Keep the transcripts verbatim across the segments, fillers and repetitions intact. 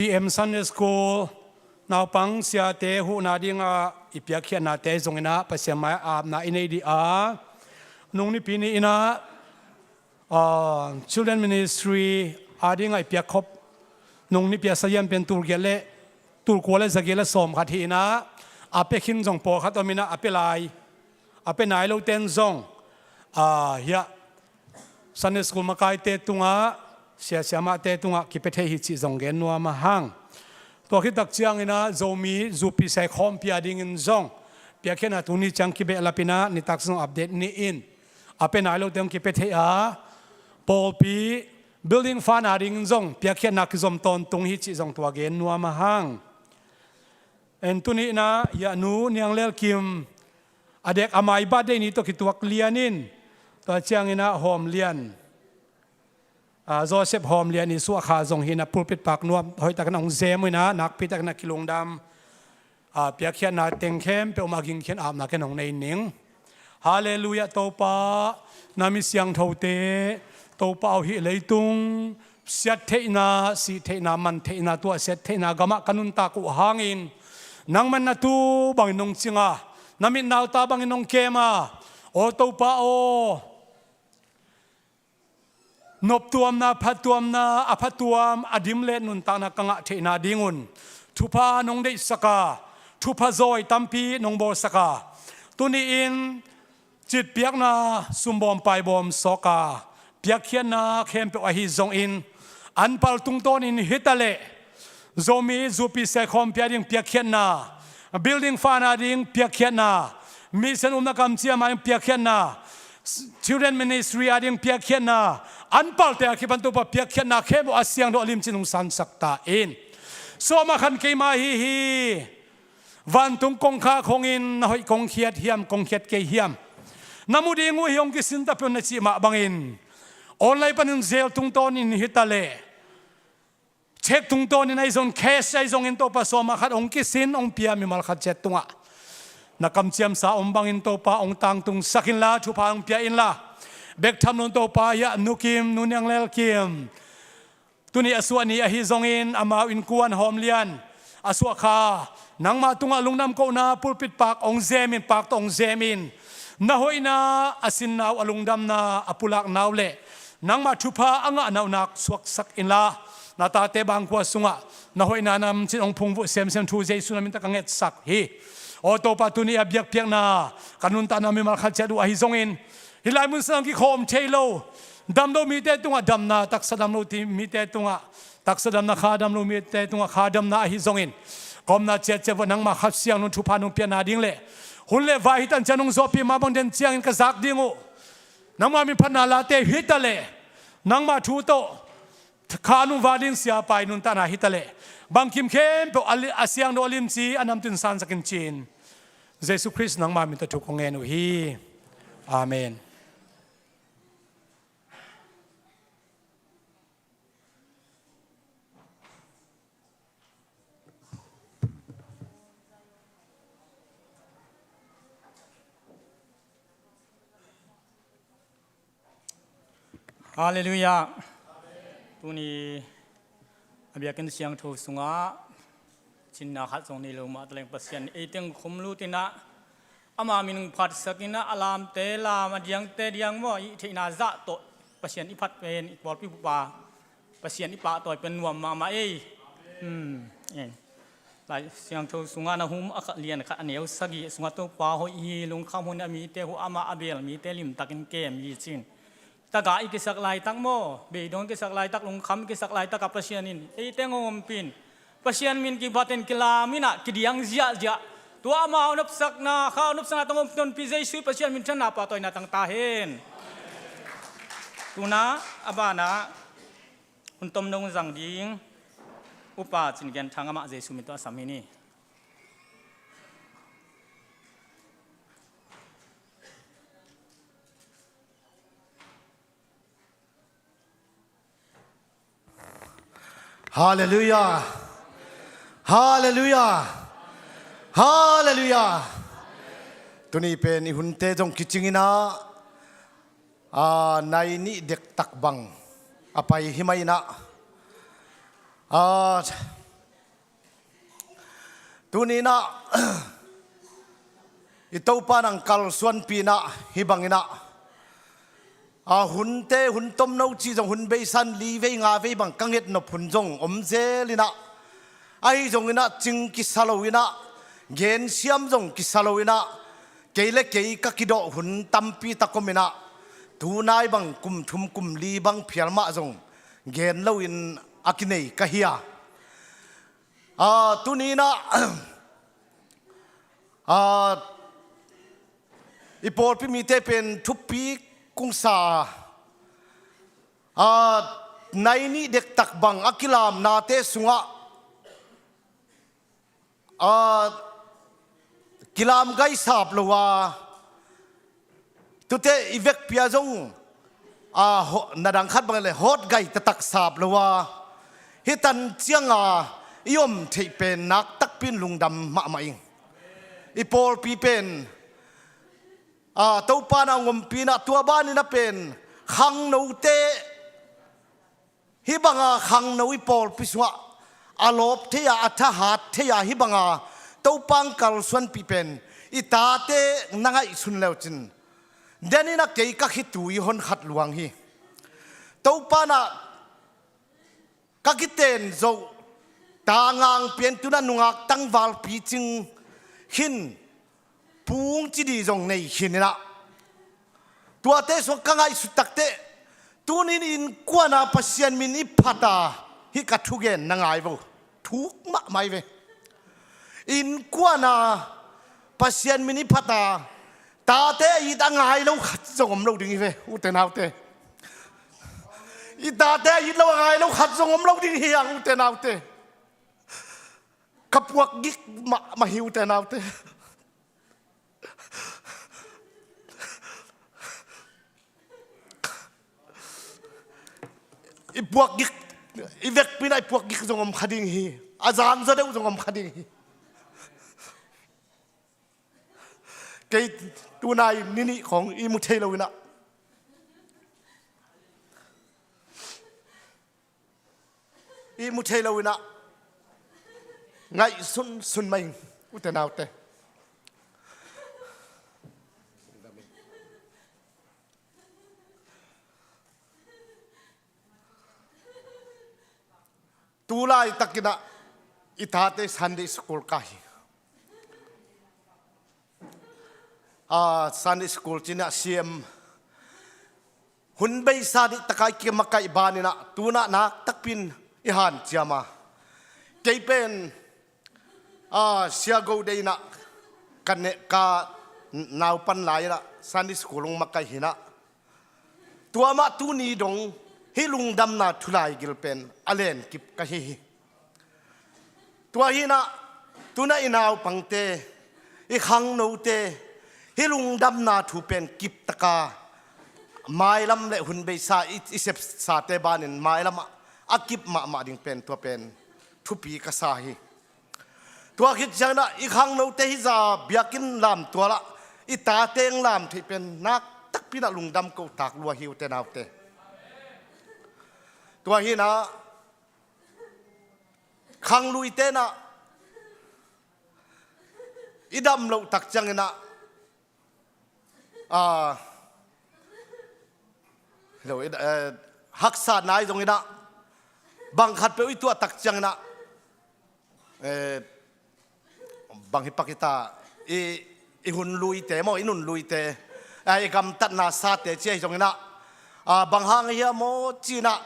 P M Sunday School naupang siate huhna dingah i piakkhiatnate zong inah Pasian mai-ah apna i nei dih a, nung nipi ni inah, ah, Children Ministry a dingah i piakkhop nung nipi a sazian pen tulgiat le tulkua le zagiat le sawmkhat hi inah, a pia khin zong pawlkhat om inah, a pia lai, a pia nai loten zong, ah, hiah Sunday School makaite tungah, sia siamahte tungah kipia thei hi cih zong gen nuam a hang. Tua khit tak ciang inah Zomi Zupi Sai khawmpi a dingin zong piakkhiatna tuni ciang kibehlap inah nitak zong update ni in, a pia nai lote hong kipia thei a, pawlpi building fund a dingin zong piakkhiatna kizom tawntung hi cih zong tua gen nuam a hang. En tuni inah, hiah Nu Niang Lel Kim a dek a mai birthday ni tawh kituak lian in, tua ciang inah Hawm Lian, ah, Joseph Hawm Lian i suah kha zong hi inah pulpit pak nuam hoih takin hong zem uh inah, nakpi takin a kilungdam, ah, piakkhiatna teng khempeuh mah a gingkhian apna ken hong nei ning. Halleluiah, Topa, na mi siangthote, Topa aw, hih leitung siat theihna, sih theihna, man theihna, tuah siat theihna gamah ka nuntak uh hangin nangman na tu bangin nong cing a, na mit na uta bangin nong kem a, aw Topa aw, noptuamna, phatuamna, a phatuam, a dim le nuntakna ka ngah theihna dingun thupha nong deihsak a, thupha zawi tampi nong bawlsak a, tuni-in citpiakna sumbawm paibawm sawk a, piakkhiatna khempeuh ahi zongin, anpal tungtawnin hi ta leh, Zomi Zupi Sai khawmpi a ding piakkhiatna, building fund a ding piakkhiatna, mission umna kamciam a ding piakkhiatna, children ministry a ding piakkhiatna, anpalte a kipan Topa piakkhiatna khempeuh a siangtho a limci nong sansak ta in. Sawm a khan keima hi hi. Vantung kongkhak hongin na hoih kong khiat hiam, kong khiat kei hiam? Na mu ding uh hi, hong kisin ta peuh na cih mah bangin, online panin zel tungtawnin hi ta leh, cheque tungtawnin ahi zongin, cash ahi zongin Topa sawm a khat hong kisin, hong pia mimal khat ciat tungah na kamciamsa om bangin Topa hong tangtungsak inla, thupha hong pia inla. Bek tham loin Topa, hiah Nu Kim, Nu Niang Lel Kim, tuni a suah ni ahi zongin amau innkuan Hawm Lian a suah kha nangmah tungah lungdam kohna pulpit pak hong zem in, pak tawh hong zem in, na hoihna, a sinna uh a lungdamna a pulakna uh le nangmah thupha a ngahna uh nak suaksak inla, na tate bangkua sungah na hoihna namcin hong phungvuh semsem thu Jesu na min tawh ka ngetsak hi. Aw Topa, tuni a biakpiakna ka nuntakna mimal khat ciat uh ahi zongin, hih lai mun sangin kikhawm thei lo, dam lo mite tungah damna, taksa dam lo ti mite tungah taksa damna, kha dam lo mite tungah kha damna ahi zongin, ka omna ciatciat uh ah nangmah Kha Siangtho in thupha nong piakna ding le hun le vai hih tan ciang nong zawhpih mah bang den ciangin ka zak ding uh, nangmah min phatna late hi ta leh, nangmah thu tawh kha nong va ding siapa i nuntakna hi ta leh, bangkim khempeuh a li-, a siangtho a limci a namtun sansak in ci-in Jesu Khrist nangmah min tawh thu kong ngen uh hi. Amen. Halleluiah. Tuni a biakinn siangtho sungah cinna khat zong nei lo mah taleng Pasian ei teng khum lut inah ama min phatsak inah a lamte lam, a diangte diang maw, i theihna zah tawh Pasian i phat pen, i pawlpi pupa Pasian i pahtawi pen nuam mahmah ei. Hmm, eh. Lai Siangtho sungah Nahum a khat, lian khat, a neu sagih sungah Topa hoih hi, lungkham hun a mite huh, amah a beel mite limtakin kem hi ci-in. Tagah i kisak laitak maw, beidong i kisak laitak, lungkham i kisak laitak ah Pasian in ei teng hong ompih in, Pasian min kiphatin kilam inah kidiang ziahziah. Tua amau nopsakna, kha nopsakna tawh hong tonpih Jesu Pasian min thanna pahtawina tang ta hen. Tuna a banah hun tom dong zang ding Upa Cin Gen Thang amah Jesu min tawh a sam hi ni. Halleluiah. Halleluiah. Halleluiah. Tuni pen i hunte zong kicing inah, a, nai nih dektak bang a pai hi mah inah, a, Tuni-in ah i Topa in hong kalsuanpih in ah hih bangin ah, a hunte hun tomno cih zong hun beisa in li vei nga vei bang ka ngetnop hun zong om zel in ah, ahi zongin ah cing kisa lo in ah, gensiam zong kisa lo in ah, kei le kei ka kidawh hun tampi tak om in ah, tu nai bang kum thum kum li bang phial mah zong gen loin a kinei ka hi a. A, tuni-in ah, a, i pawlpi mite pen thupi kong sa a, nai nih dektak bang a kilamnate sungah, a, kilam gai sap lo a, tute i vekpi ah zong, a, ho-, na dang khat bang le hawt gai taktak sap lo a, hih tan ciang a i om theih pen nak takpi in lungdam mahmah ing. I pawlpi pen, a, Topa in hong ompih in ah, tua ban in ah pen khangnote, hih banga khangno i pawlpi sungah a lawp thei a, a thahat thei a, hih banga Topa hong kalsuanpih pen i tate na ngaihsun le uh cin, den in ah kei ka khitui honkhat luang hi. Topa in ah ka kiten zo, tangang pian tu-in ah nungak tangval picing khin, pung ci di zong nei khin in ah, tuate sungah ka ngaihsut takteh, tuni-in innkuan a Pasian min i phat a, hih ka thugen na ngai vo. Thuk mahmah hi ve. Innkuan a Pasian min i phat a, tate a it a ngai lo khat zong om lo ding hi ve, ute naute. I tate a it lo a ngai lo khat zong om lo ding hi hang, ute naute. Ka puak gik mahmah hi, ute naute. I puak gik, i vekpi in ah i puak gik zong om kha ding hi. A zang zaw deuh zong om kha ding hi. Kei tu nai ni nih khawng i mu thei lo in ah, i mu thei lo in ah, ngaihsun sun mah ing, ute naute. Tu laitak in ah i tate Sunday school ka hi. A, Sunday school ci-in ah siam, hun beisa dih tak a i kimakaih ban in ah, tu-in ah nak takpi in i hanciam a. Kei pen, a, Sia Go Dei in ah ka ne-, ka naupan lai in ah Sunday school hong makaih hi in ah, tua mah tuni dong hih lungdamna thu laigil pen a lenkip ka hi hi. Tua hi in ah, tu-in ah i naupangte, i khangnote, hih lungdamna thu pen kip tak a, mailam le hun beisa i, i sepsate ban in mailam ah a kip mahmah ding pen, tua pen thupi ka sa hi. Tua khit ciangin ah i khangnote hih zah biakinn lamtual ah i tate hong lam theih pen nak takpi in ah lungdam ko tak lua hi, ute naute. Tua hi in ah, khangluite in ah i dam loh tak ciangin ah, a, lo, i, eh, haksa nai zongin ah, bang khatpeuh i tuah tak ciangin ah, eh, bang hi pak hi ta, i, i hun luite maw, i nun luite, a, i gamtatna sate ci ahi zongin ah, a, bang hang hiam maw ci-in ah,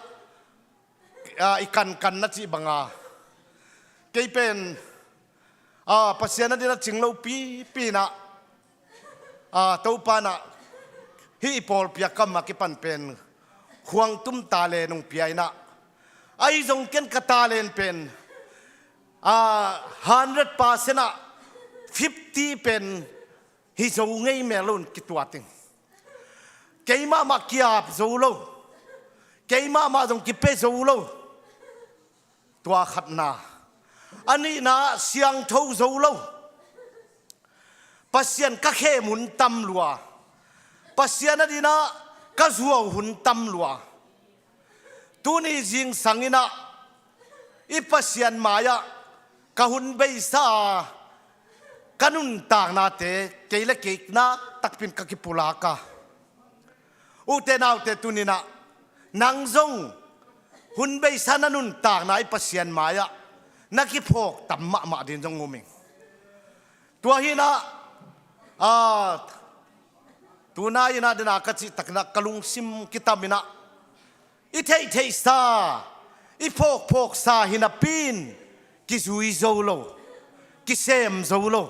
a, i kankan na cih bang a, kei pen, a, Pasian adingin ah cing lopipi in ah, a, Topa in ah hih i pawlpi a kam a kipan pen khuangtum talent hong pia in ah, ahi zong ken ka talent pen, a, hundred percent ah fifty pen hi zo ngei mel lo in kituat ing. Keimah mah ki-ap zo lo, keimah mah zong kipia zo lo. Tua khatna. A nihna, siangtho zo lo. Pasian ka khem hun tam lua, Pasian adingin ah ka zuau hun tam lua. Tuni zingsang in ah i Pasian mai-ah ka hun beisa, ka nuntaknate kei le kei naktakpi in ka kipulak a. Ute naute, tuninah nang zong hun beisa na nuntakna i Pasian mai-ah na kiphawk tam mahmah ding zong um ing. Tua hinah, a, tunai inah dena ka cihtakinah ka lungsim kitaminah i theihtheihsa, i phawkphawksa hinapi in kizui zo lo, kisem zo lo.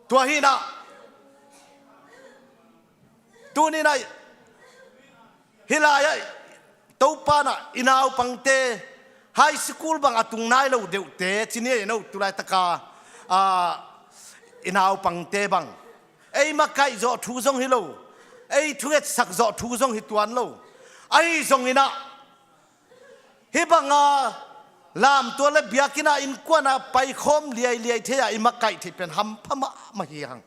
Tua hinah tuninah hih lai-ah Topa inah i naupangte, high school bang a tung nai lo deuhte ci ni ei no, tulaitaka, a, i naupangte bang ei makaih zawh thu zong hi lo, ei thungetsak zawh thu zong hi tuan lo. Ahi zonginah hih banga lamtual le biakinn ah innkuan ah paikhawm liailiai thei-a i makaih theih pen hampha mahmah hi hang.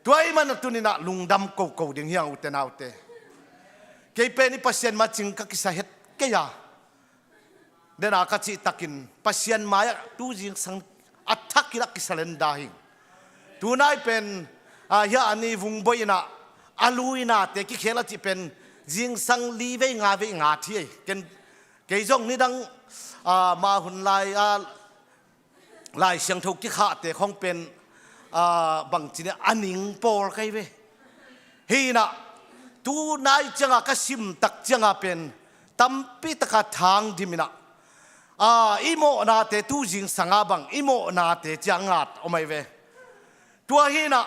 Tua ahih manin tuninah lungdam koko ding hi hang, ute naute. Kei pen i Pasian mai-ah cing ka kisa het kei a, dena ka cihtakin Pasian mai-ah tu zingsang a thakinah kisa lenda hi. Tunai pen, a, hia a ni vungboih inah a luinate kikhel a cih pen zingsang li vei nga vei nga thi ei. Ken, kei zong nidang, a, ma hun lai, a, Lai Siangtho kikhahte khong pen, a, bangci ni a ning pawl kai ve. Hinah tunai cianga ka simtak cianga pen tampi taka thang diminah, a, i mawhnate tu zingsanga bang i mawhnate ciang ngat om ai ve. Tua hinah,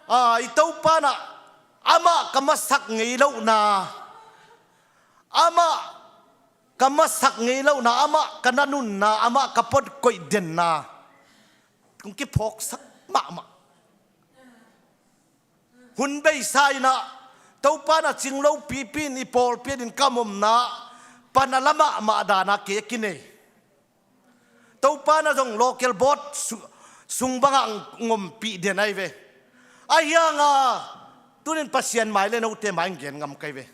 a, i Topa inah amah ka masak ngei lohna, amah ka masak ngei lohna, amah ka na nunna, amah ka pon koih denna kong kiphawksak mahmah. Hun beisa inah Topa inah cing lo pipi in i pawlpi in ka omna pan a la mahmah dana kei a kinei. Topa inah zong local board su-, sung bangah ng ompih den ai ve. Ahi hanga tunin Pasian mai le note mai in gen ngam kai ve.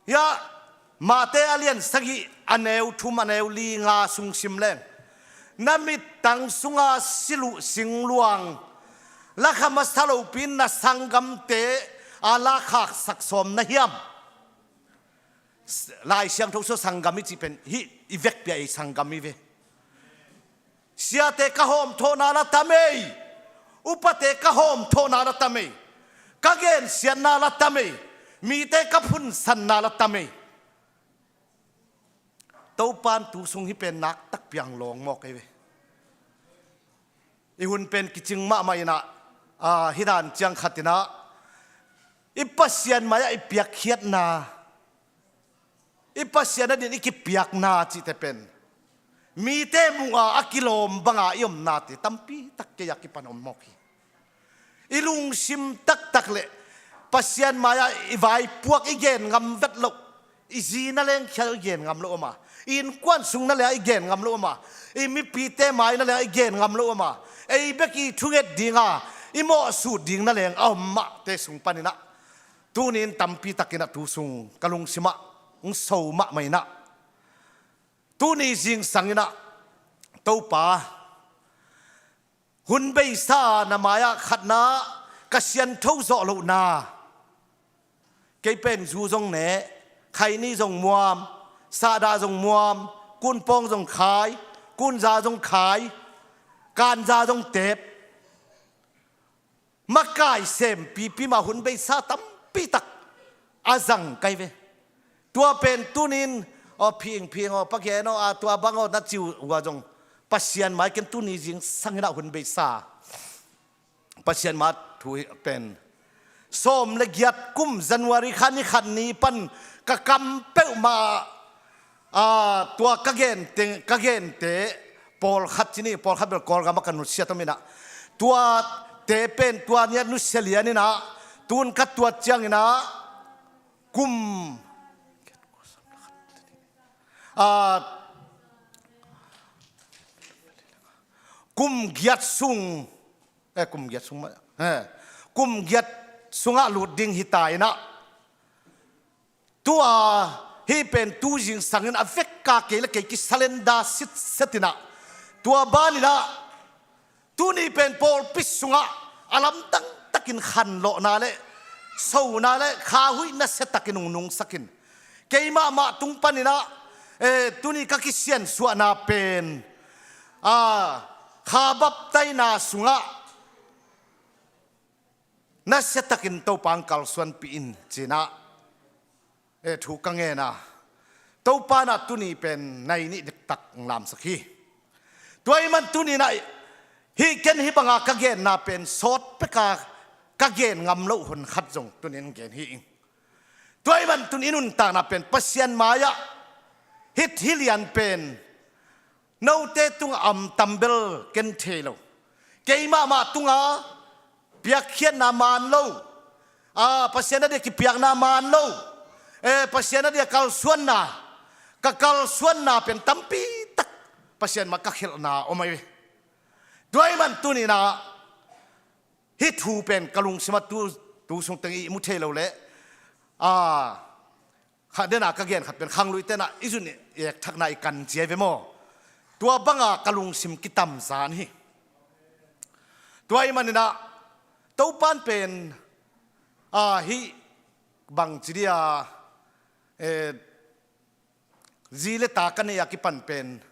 Hia Mate a lian sagih a neu thum a neu li nga sung sim leng, na mittang sunga siluh singluang lakha masa lopi in na sanggamte a lakhaksak sawm na hiam? Lai Siangtho sua sanggam i cih pen hih i vekpi-a ei sanggam hi ve. Siate ka hawmthawhna la tam ei, upate ka hawmthawhna la tam ei, ka gensiatna la tam ei, mite ka phunsanna la tam ei. Topa in tu sung hih pen naktak piang lawng mawk ei ve. I hun pen kicing mahmah inah, a, hih dan ciang khat inah i Pasian mai-ah i piakkhiatna, i Pasian adingin i kipiakna cihte pen mite muh a a kilawm banga i omnate tampi tak kei a kipan om mawk hi. I lungsim taktak le Pasian mai-ah i vaipuak i gen ngam vet loh, i zi na leng khia i gen ngam loh om a, i innkuan sung na leng i gen ngam loh om a, i mipite mai na leng i gen ngam loh om a, ei bek i thunget dinga i mawhsut ding na leng a om mahte sung paninah tunin tampi takinah tu sung ka lungsimah ng so mahmah inah tuni zingsanginah Topa, hun beisa na mai-ah khatna ka siantho zawh lohna. Kei pen zu zong ne, khaini zong muam, sahdah zong muam, kunpawng zong khai, kunza zong khai, kanza zong tep. Makai sem pipi mah hun beisa tampi tak a zang kai ve. Tua pen tunin, aw phingphing aw, pa gen aw, a tua bang aw na ci uh a zong Pasian mai ken tuni zingsanginah hun beisa Pasian mai thu hi pen sawm le giat kum January kha ni khat ni pan ka kam peuhmah, a, tua ka gente, ka gente pawlkhat ci ni, pawlkhat bel Kawlgam ah ka nusia tom inah, tuate pen tua ni-ah nusia lian inah, tun ka tuat cianginah kum, a, kum giat sung, eh, kum giat sung mah, eh, kum giat sungah lut ding hita inah, tua Hih pen tu zingsangin a vekka kei le kei kisalenda sitsetinah, tua baninah tuni pen pawlpi sungah a lamdang takin khanlawhna le sona le kha huih nasiatakin hong nungsakin, keimah mah tung paninah, eh, tuni ka kisiansuahna pen, ah, kha baptaina sungah nasiatakin Topa hong kalsuanpih in cinah, eh, thu ka ngen a, Topa inah tuni pen nai nih dektak hong lamsak hi. Tua ahih man tuninah hih ken hih banga ka genna pen sawt peka ka gen ngam loh hun khat zong tunin gen hi ing. Tua ahih man tuni nuntakna pen Pasian mai-ah hih thilian pen note tungah a om tambel ken thei lo. Keimah mah tungah piakkhiatna man lo, a, Pasian a dia kipiakna man lo, e, Pasian a dia kalsuanna, ka kalsuanna pen tampi tak Pasian mah ka khelhna om ahi ve. Tua ahih man tuninah hih thu pen ka lungsimah tu, tu sungteng i mu thei lo leh, a, kha dena ka gen khat pen khangluite inah i zun i ekthakna i kan ci ahi ve maw? Tua banga ka lungsim kitamzan hi. Tua ahih maninah Topan pen, a, hih bangci dia, eh, zi le ta ka nei a kipan pen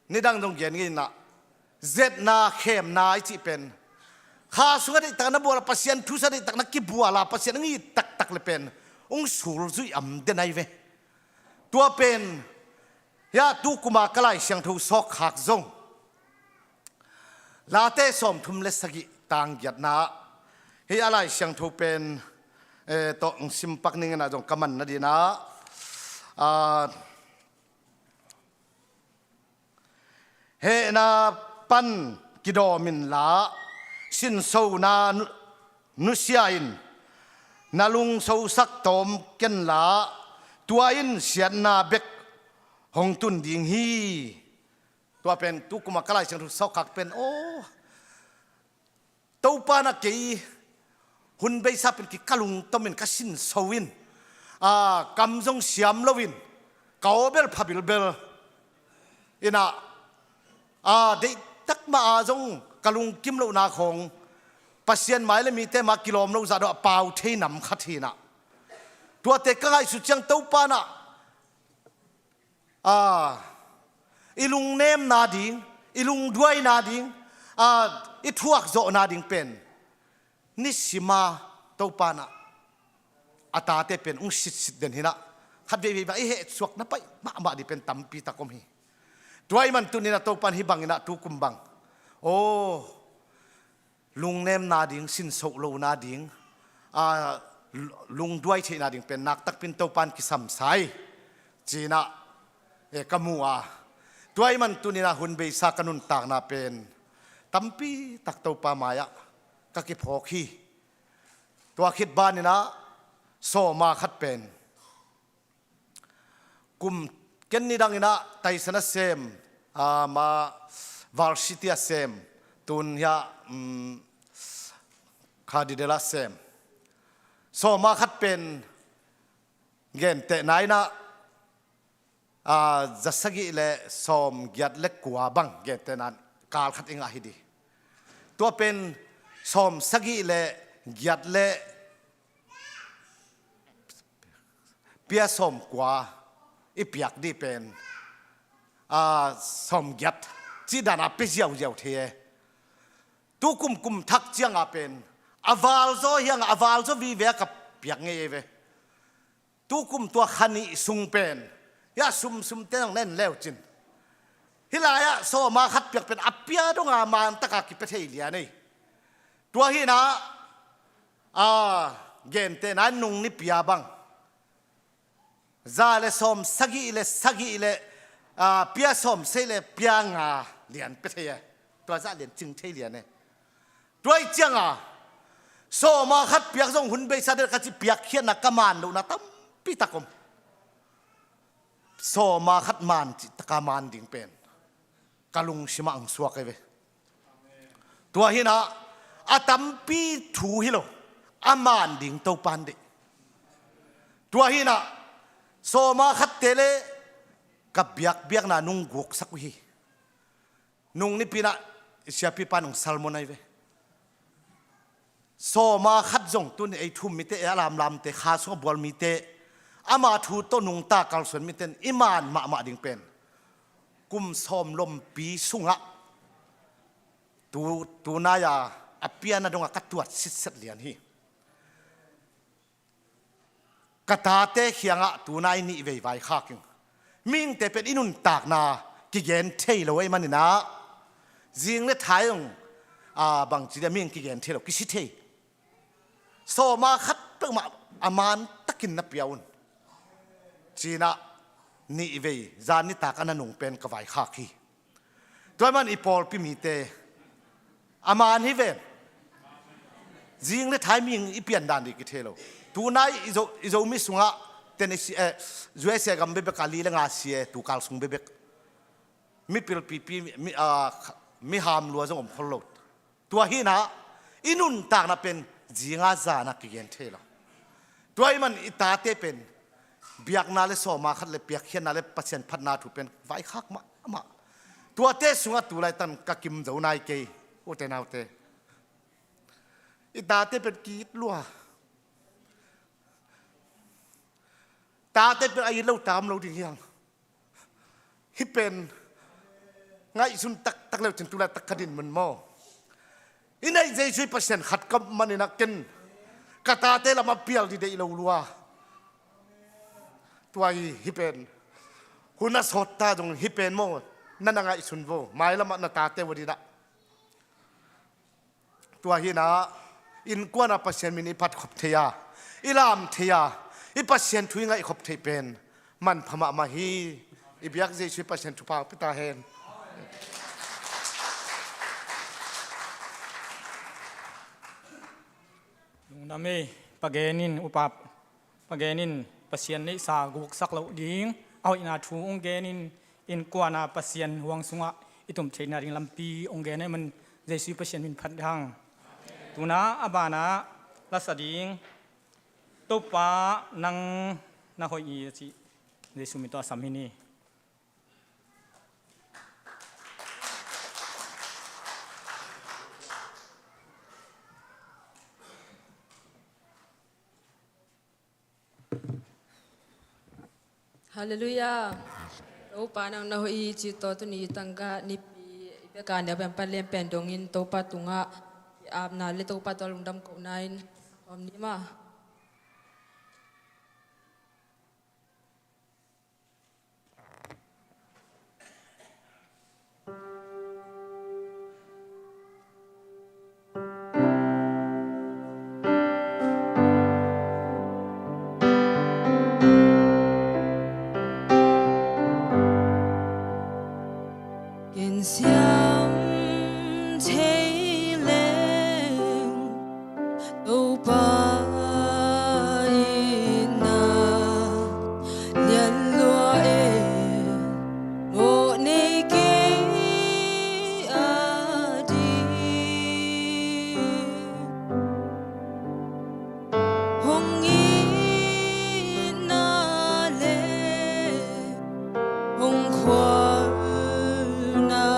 nidang dong gen ngei inah, zetna khemna i cih pen kha sungah deihtak na bual a, Pasian thu sungah deihtak na kibual a, Pasian a ngit taktak le pen hong sulzuih am den ahi ve. Tua pen hia tu kuma ka Lai Siangtho sawkkhak zong Late sawmthum le sagih tang giatna ah, hih a Lai Siangtho pen, eh, tawh hong simpak ning inah zong ka man nadinah, a, hehna pan kidawm inla, sinsona nu-, nusia in na lungsosak tawm kenla, tua in siatna bek hong tun ding hi. Tua pen tu kuma ka Lai Siangtho sawkkhak pen, aw, Topa inah kei hun beisa pen kei ka lungtomin ka sinso in, a, kam zong siam loin ka aw bel pha bilbel inah, a, deihtak mah a zong ka lungkim lohna khawng Pasian mai le mite mah kilawm lo zah dong a pau thei nam khat hi inah, tuate ka ngaihsut ciang Topa inah, a, i lungnemna ding, i lungduaina ding, a, i thuakzawhna ding pen nisima Topa inah a tate pen hong sitsit den hi inah, khat veivei bang i hehsuak na paih mahmah ding pen tampi tak om hi. Tua ahih man tuninah Topa in hih banginah tu kum bang, aw, lungnemna ding, sinsoh lohna ding, a, lungduai theihna ding pen naktakpin Topa in kisamsa hi cinah, e, ka mu a. Tua ahih man tuninah hun beisa ka nuntakna pen tampi tak Topa mai-ah ka kiphawk hi. Tua khit baninah sawma khat pen kum ken nidang inah Taisan a sem, a, ma varsity a sem, tun hia, um, Khadidel a sem. Sawma khat pen gentehna inah, a, za sagih le sawm giat le kua bang gentehna kal khat i ngah hi ding. Tua pen sawm sagih le giat le pia sawm kua i piak ding pen, a, sawm giat cih dana pia ziauziau thei e. Tu kum kum thak cianga pen a valzaw hianga a valzaw vive a ka piak ngei e ve. Tu kum tua kha nih sung pen, hia sumsum te nang nen leu cin, hih lai-ah sawma khat piak pen a pia donga man taka kipia thei lian ei. Tua hi inah, a, gentehna in nung ni pia bang, za le sawm sagih le sagih le, a, pia sawm sagih le pia nga lian pia thei e. Tua zah lian cing thei lian e. Tua ahih cianga sawma khat piak zong hun beisa dek ka ci piakkhiatna ka man lohna tampi tak om. Sawma khat man cih taka man ding pen ka lungsimah ang suak ahi ve. Tua hi inah a tampi thu hi lo, a man ding Topa in deih. Tua hi inah Sawma khatte le ka biakbiakna nung guksak uh hi. Nung nipinah i siapipa nung sermon ahi ve. Sawma khat zong tuni ei thum mite, ei a lamlamte, kha sung a bual mite, ama thu tawh nungta kalsuan mite in i man mahmah ding pen kum sawm lompi sungah tu, tunai-a a pianna dongah ka tuat sitset lian hi. Ka tate kiangah tunai nih vei vaikhak ing. Mihingte pen i nuntakna kigen thei lo ahih maninah zing le thai zong, a, bangci dia mihing kigen thei lo, kisi thei. Sawma khat peuhmah a man takin na pia un. Cinah nih vei zan nitak a na nung pen ka vaikhak hi. Tua ahih man i pawlpi mite a man hi ven. Zing le thai mihing i pian dan dih kithei lo. Tunai i Zo, i Zomi sungah Tennessee, eh, U S A gam bekbek a li le nga si e, tukal sung bekbek. Mipil pipi, mi, ah, mi ham lua zong om khol lo. Tua hinah i nuntakna pen zinga zana kigen thei lo. Tua ahih man i tate pen biakna le sawma khat le piakkhiatna le Pasian phatna thu pen vaikhak mahmah. Tuate sungah tu laitan ka kim zo nai kei, ute naute. I tate pen ki-it lua. Tate pen a it lo tam lo ding hiang. Hih pen ngaihsun taktak leucin tu laitak ka dinmun maw? I neih Jesu i Pasian khat ka maninah ken ka tate lamah pial dih deih lo lua. Tua hi, hih pen hun a sawt ta zong hih pen maw, na na ngaihsun vo, mailamah na tate uh dinah. Tua hinah innkuana Pasian min i phat khop thei a, i lam thei a, i Pasian thu i ngaih khop thei pen manpha mahmah hi. I biak Jesu i Pasian thupha pia ta hen. Lungdam ei, pagen in upa, pagen in Pasian neihsa guksak loh ding a hoihna thu hong gen in, innkuana Pasian huang sungah i tum theihna ding lampi hong gen ahih man Jesu Pasian min phat hang. Tuna a banah lasa ding Topa nang na hoih hi a cih Jesu min tawh a sam hi ni. Halleluiah. Topa nang na hoih hi cih tawh tuni tangka nipi i beka nia pen palen pen dongin Topa tungah i apna le Topa tawh lungdam kohna in om ni ma. Gensiam thei leng Topa itna lian lua e, mawh nei kei a ding. Hong itna le hong khualna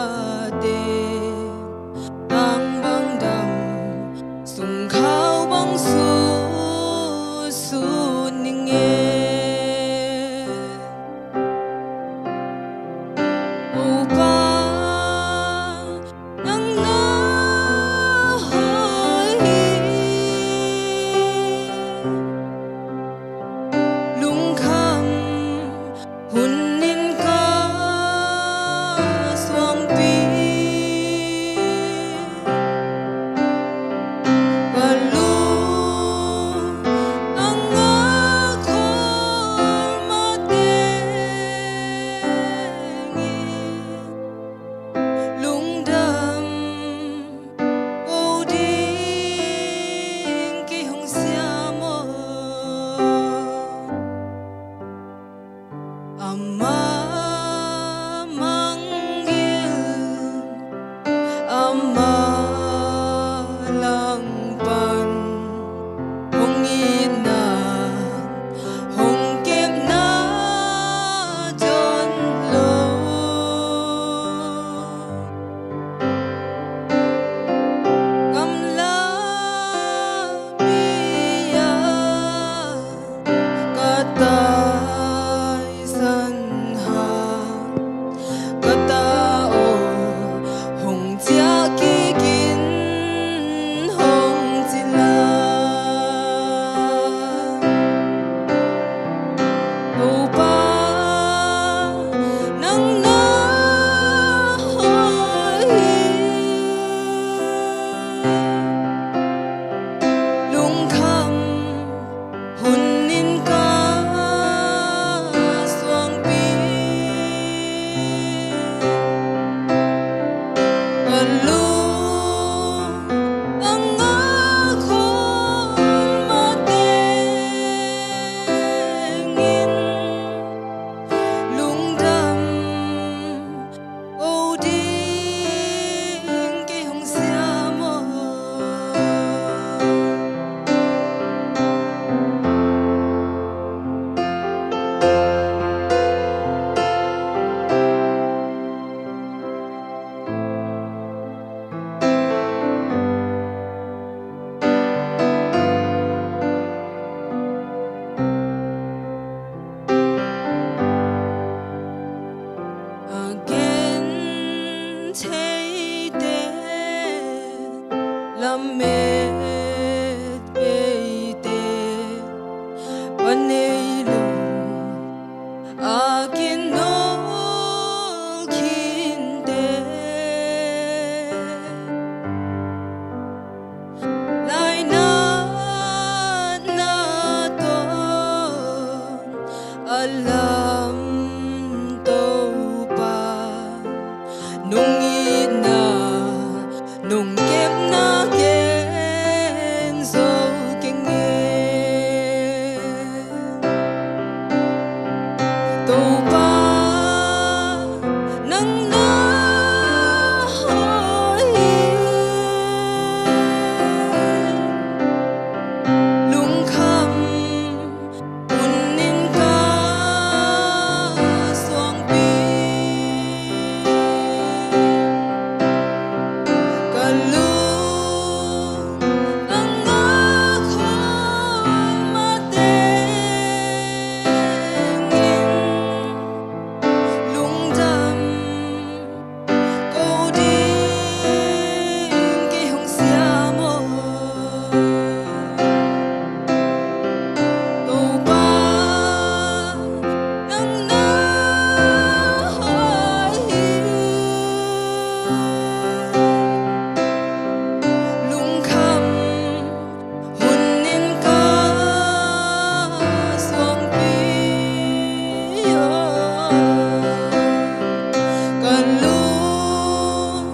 theite, lamet peite, panei lo a kinol khinte, lainatna tawh a lam Topa, nong itna, nong kepna gen zo keng e. Topa, nang na hoih hi. Lungkham hun in ka suangpi, ka lung a ngak khol matengin, lungdam ko ding kei hong siam aw. Topa, nang na hoih hi. Lungkham hun in ka suangpi aw, ka lung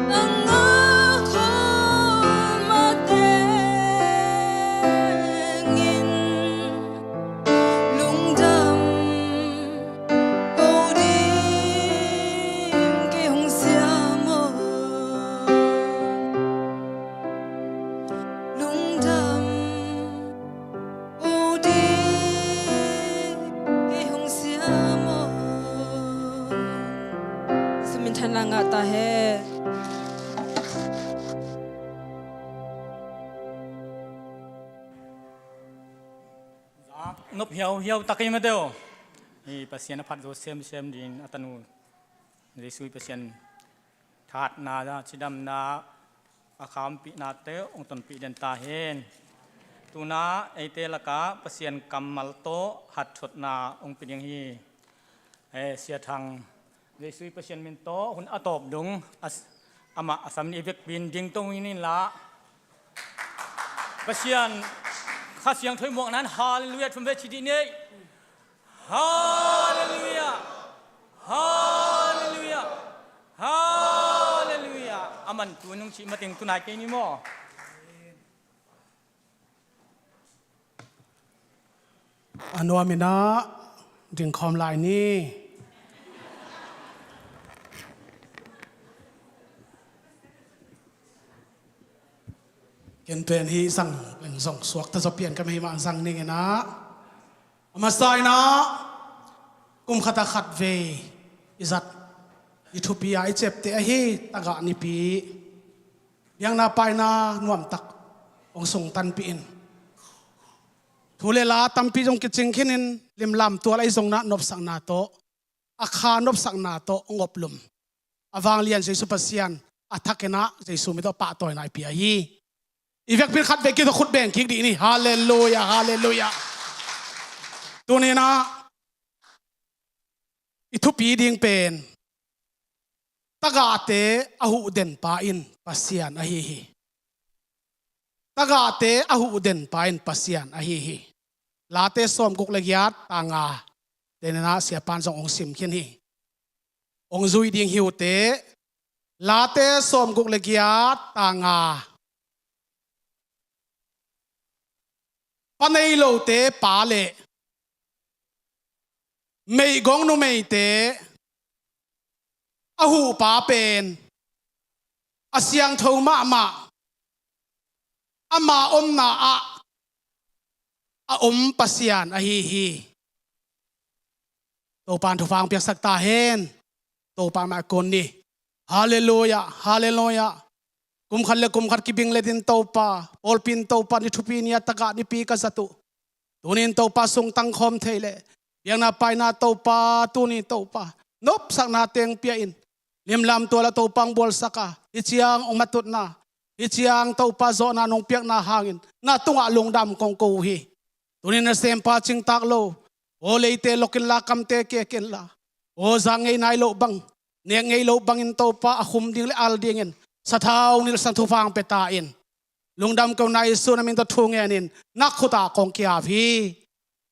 a ngak khol matengin, lungdam ko ding kei hong siam aw. Lungdam ko ding kei hong siam aw. Jesu min thang ngah ta hen. Zak nop hiauhiau tak ei mate aw. Hih Pasian a phat zo semsem ding a tanu Jesu i Pasian thatna, cidamna, a khampihnate hong tonpih den ta hen. Tuna eite lakah Pasian kammal tawh hatthotna hong pia ding hi. Eh, Sia Thang, Jesu i Pasian min tawh hun a tawp dong a, amah a sam ni, i vekpi in ding to in la. Pasian Kha Siangtho i muakna in halleluiah thum vei ci dih ni. Halleluiah. Halleluiah. Halleluiah. A man tu nung cih mateng tunai kei ni maw? A nuam in ah dingkhawm lai ni. Ken pen hih zang pen zong suakta zaw pian ka mei mah zang ning in ah. A masa in ah kum khat a khat vei i zat i thupi a i ciapteh ahi tagah nipi biakna paina nuamtak hong sungtanpih in, thu le la tampi zong kicing khin in, limlam tual ahi zong in ah nopsakna tawh, a kha nopsakna tawh hong oplum a vanglian Jesu Pasian a thak in ah Jesu min tawh pahtawina i pia hi. I vekpi in khat vei kik tawh khut beng kik dih ni. Halleluiah, halleluiah. Tuni in ah i thupi ding pen tagahte a huh den pa in Pasian ahi hi. Tagahte a huh den pa in Pasian ahi hi. Late sawmguk le giat, tang nga, tuni in ah Sia Pan zong hong sim khin hi. Hong zui ding hi uh teh, Late sawmguk le giat, tang nga. Pa nei lote pa le meigong numeite a huhpa pen a siangtho mahmah, ama omna ah a om Pasian ahi hi. Topa'n thupha hong piaksak ta hen. Topa mah kun ni. Halleluiah, halleluiah. Kum khat le kum khat kibing let in Topa, pawlpi in Topa ni thupi ni a tagah nipi ka zat uh. Tuni in Topa sungtang khawm thei leh biakna paina Topa, tuni Topa nopsakna teng pia in, Limlam tua la Topa hong bualsak a, hih ciang hong matutna, hih ciang Topa zawhna nong piakna hangin na tungah lungdam kong ko uh hi. Tuni nasempa cingtak lo, aw leite lok inla kamte kek inla, aw zak ngei nai loh bang, nek ngei loh bangin Topa a khum ding le al dingin sathau nilh sang thupha hong pia ta in. Lungdam ko na Jesu na min tawh thu ngenin na khutah kong ki-ap hi.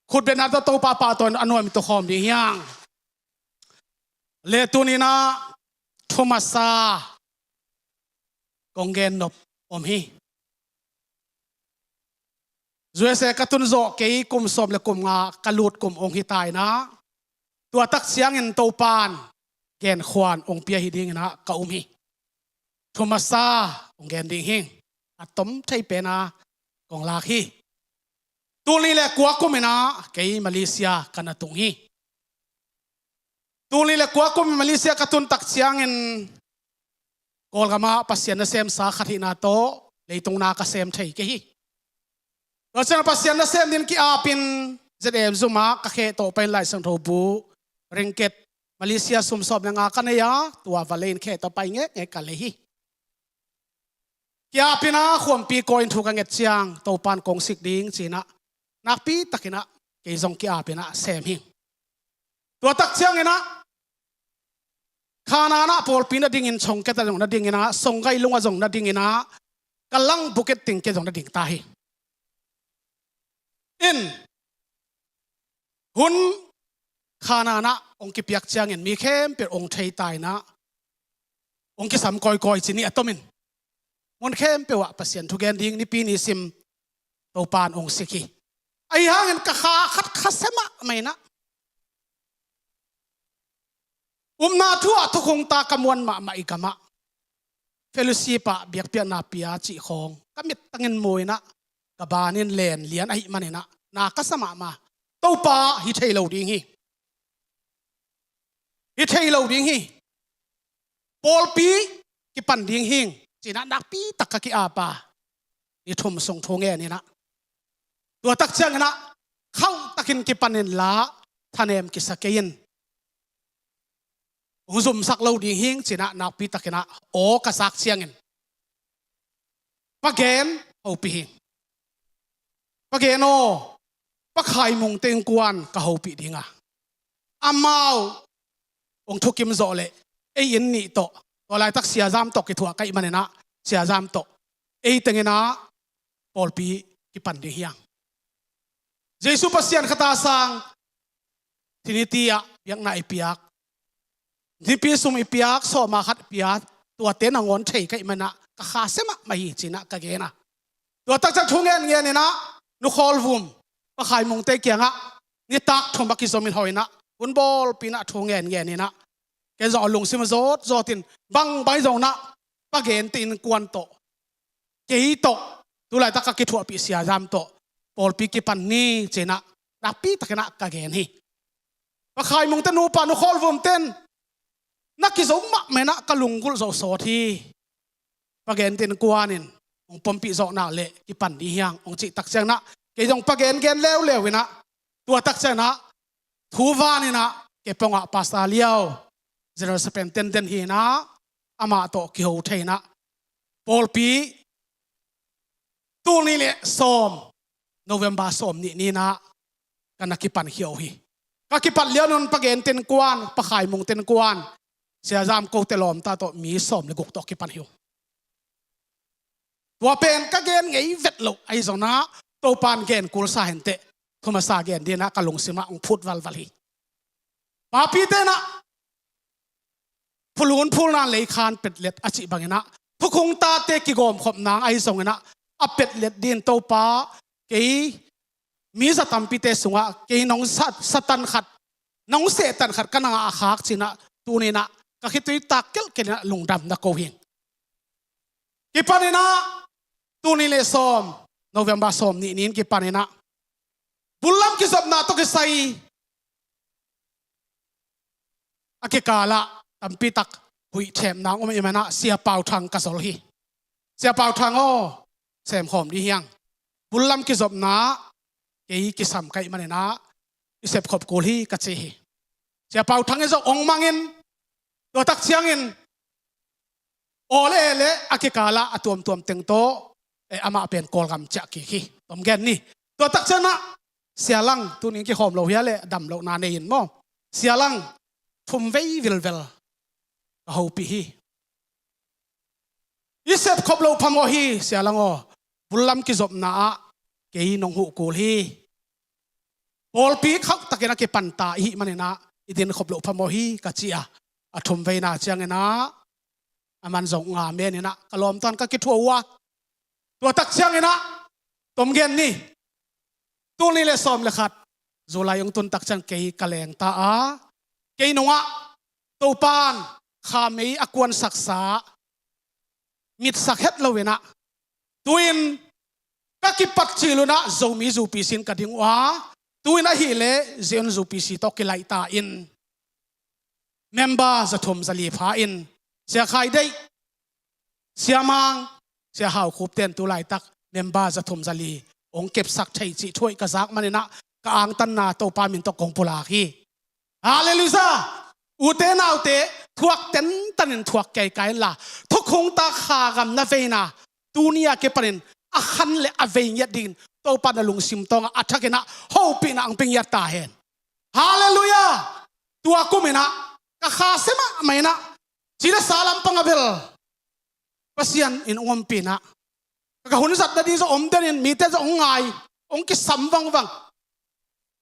Khutbetna tawh Topa pahtawi in a nuam in tukhawm ding hi hang. Le tuni-in ah thu masa kong gen nop om hi. U S A ka tun zawh kei kum sawm le kum nga ka lut kum hong hi ta in ah, tua tak ciangin Topa'n genkhuan hong pia hi dingin ah ka um hi. Thu masa hong gen ding hi. A tom thei pen a kong lak hi. Tul nih le kua kum in ah kei Malaysia ka na tung hi. Tul nih le kua kum in Malaysia ka tun tak ciangin Kawlgam ah Pasian nasemsa khat hihna tawh leitung na ka sem thei kei hi. Tua ciang Pasian nasem dingin ki-ap in Z M zum ah ka kheh tawh pai in Lai Siangtho bu ringgit Malaysia sum sawm le nga ka nei a, tua va lei in kheh tawh pai ngekngek ka lei hi. Ki-ap in ah khuampi kawi in thu ka nget ciang Topa'n kong sik ding ci-in ah nakpi takin ah kei zong ki-ap in ah sem hi. Tua tak ciangin ah Kanaan ah pawlpi na dingin Chongket ah zong na dingin ah, Songgay Lung ah zong na dingin ah, Kalang Bukit Tingkih zong na ding ta hi. In hun Kanaan ah hong kipiak ciangin mi khempeuh hong thei ta in ah, hong kisam kawikawi ci ni a tomin, mun khempeuh ah Pasian thugen ding nipi ni sim Topa'n hong sik hi. Ahi hangin ka kha khat khasia mahmah in ah, upna thu ah thukhunta ka muan mahmah i gam ah fellowship ah biakpiakna pia cih khawng ka mittangin mu in ah, ka ban in len lian ahih manin ah na ka sa mahmah. Topa hi thei lo ding hi. Hi thei lo ding hi. Pawlpi kipan ding hi ci-in ah nakpi tak ka ki-ap a, ni thum sung thu ngen in ah, tua tak ciangin ah khauh takin kipan inla, thanem kisa kei in, hong zumsak lo ding hi ci-in ah nakpi takin ah aw ka zak ciangin Pa Gen hopih hi. Pa Gen aw, Pa Khai Mungte innkuan ka hopih ding a, amau hong thukim zawh leh ei inn nih tawh, tua laitak Sia Zam tawh kithuah ka hih manin ah Sia Zam tawh ei teng in ah pawlpi kipan ding hi hang. Jesu Pasian khat a sang Trinity ah biakna i piak, nipi sum i piak, sawma khat i piak, tuate nangawn thei ka hih manin ah ka khasia mahmah hi ci-in ah ka gen a. Tua tak ciang thu ngen ngen in ah Nu Khawl Vum, Pa Khai Mungte kiangah nitak thum a kizom in hawh in ah, hun bawlpi in ah thu ngen ngen in ah, ken zong a lungsim a zawt zawt in, bangbang hi zong in ah Pa Gente innkuan tawh, kei tawh, tu laitak ka kithuahpih Sia Zam tawh pawlpi kipan ni ci-in ah nakpi takin ah ka gen hi. Pa Khai Mungte nupa Nu Khawl Vumte in na kizom mahmah in ah ka lunggulh zawh sawt hi. Pa Gente innkuan in hong pompih zawh nak leh kipan ding hi hang hong cih tak ciangin ah, kei zong Pa Gen gen leuleu in ah, tua tak ciangin ah thu van in ah kei pongah Pastor Liau, General Superintendent hi in ah, amah tawh kiho thei in ah, pawlpi tul nih le sawm, November sawm nih ni-in ah ka na kipan khia uh hi. Ka kipat liau nung Pa Gente innkuan, Pa Khai Mungte innkuan, Sia Zam kote lawmta tawh mi sawm le guk tawh kipan hi uh. Tua pen ka gen ngei vet loh ahi zongin ah, Topa'n gen kulsa hen teh, thu masa gen dingin ah ka lungsim ah hong phut valval hi. Papite in ah phulun phulna lei khan petlet a cih bangin ah, thukhun tate kigawmkhop nang ahi zongin ah, a petlet dingin Topa, kei mi za tampite sungah kei nong sa, sa tan khat, nong seh tan khat ka na ngah khak ci-in ah, tuni-in ah ka khitui tak kelhkelh in ah lungdam na ko hi. Kipan in ah, tul nih le sawm, November sawm nih ni-in kipan in ah, bul lam kizopna tawh kisai a kikal ah tampi tak huih themna hong om ahih manin ah Sia Pau Thang ka zol hi. Sia Pau Thang aw, semkhawm dih hi hang. Bul lam kizopna kei kisam ka hih manin ah i sepkhop kul hi ka ci hi. Sia Pau Thang in zong hong mang in, tua tak ciangin aw le eh le a kikalah a tuamtuam teng tawh, eh, amah pen Kawlgam ciah kik hi. Tom gen ni. Tua tak ciangah Sia Lang, tunin kikhawm lo hia le dam lohna nei in maw, Sia Lang, thum vei vilvel ka hopih hi. I sep khop loh phamawh hi, Sia Lang aw. Bullam kizopna ah kei nong huh kul hi. Pawlpi khauh takin a kipanta i hih maninah i din khop loh phamawh hi ka ci a, a thum veina cianginah a man zong nga meninah ka lawmtuan ka kithuah uh a, tua tak cianginah tom gen ni. Tul nih le sawm le khat July hong tun tak ciang kei ka lengta a, kei nungah Topan khamei a kuansaksa mitsak het loinah, tuin ka kipat cil unah Zomi U P C in ka ding uh a, tuin ahileh Zion U P C tawh kilaihta in member zathum zali pha in, Sia Khai Deih, Sia Mang, Sia Hau Khup ten tu laitak member zathum zali hong kepsak thei cih thuaih ka zak maninah ka angtanna Topa min tawh kong pulak hi. Halleluiah! Ute naute, thuak tentan in thuak kei kai inla, thukhungta kha gam na veina tuni a kipanin a khan le a vei ngiat dingin Topa na lungsim tawngah a thakinah hopihna ang pia ngiat ta hen. Halleluiah! Tua kuminah ka kha sia mahmah inah, ci le sa lampang a bel Pasian in hong ompih inah, ka hun zatna ding zong om den in, mite zong hong ngai, hong kisam vangvang.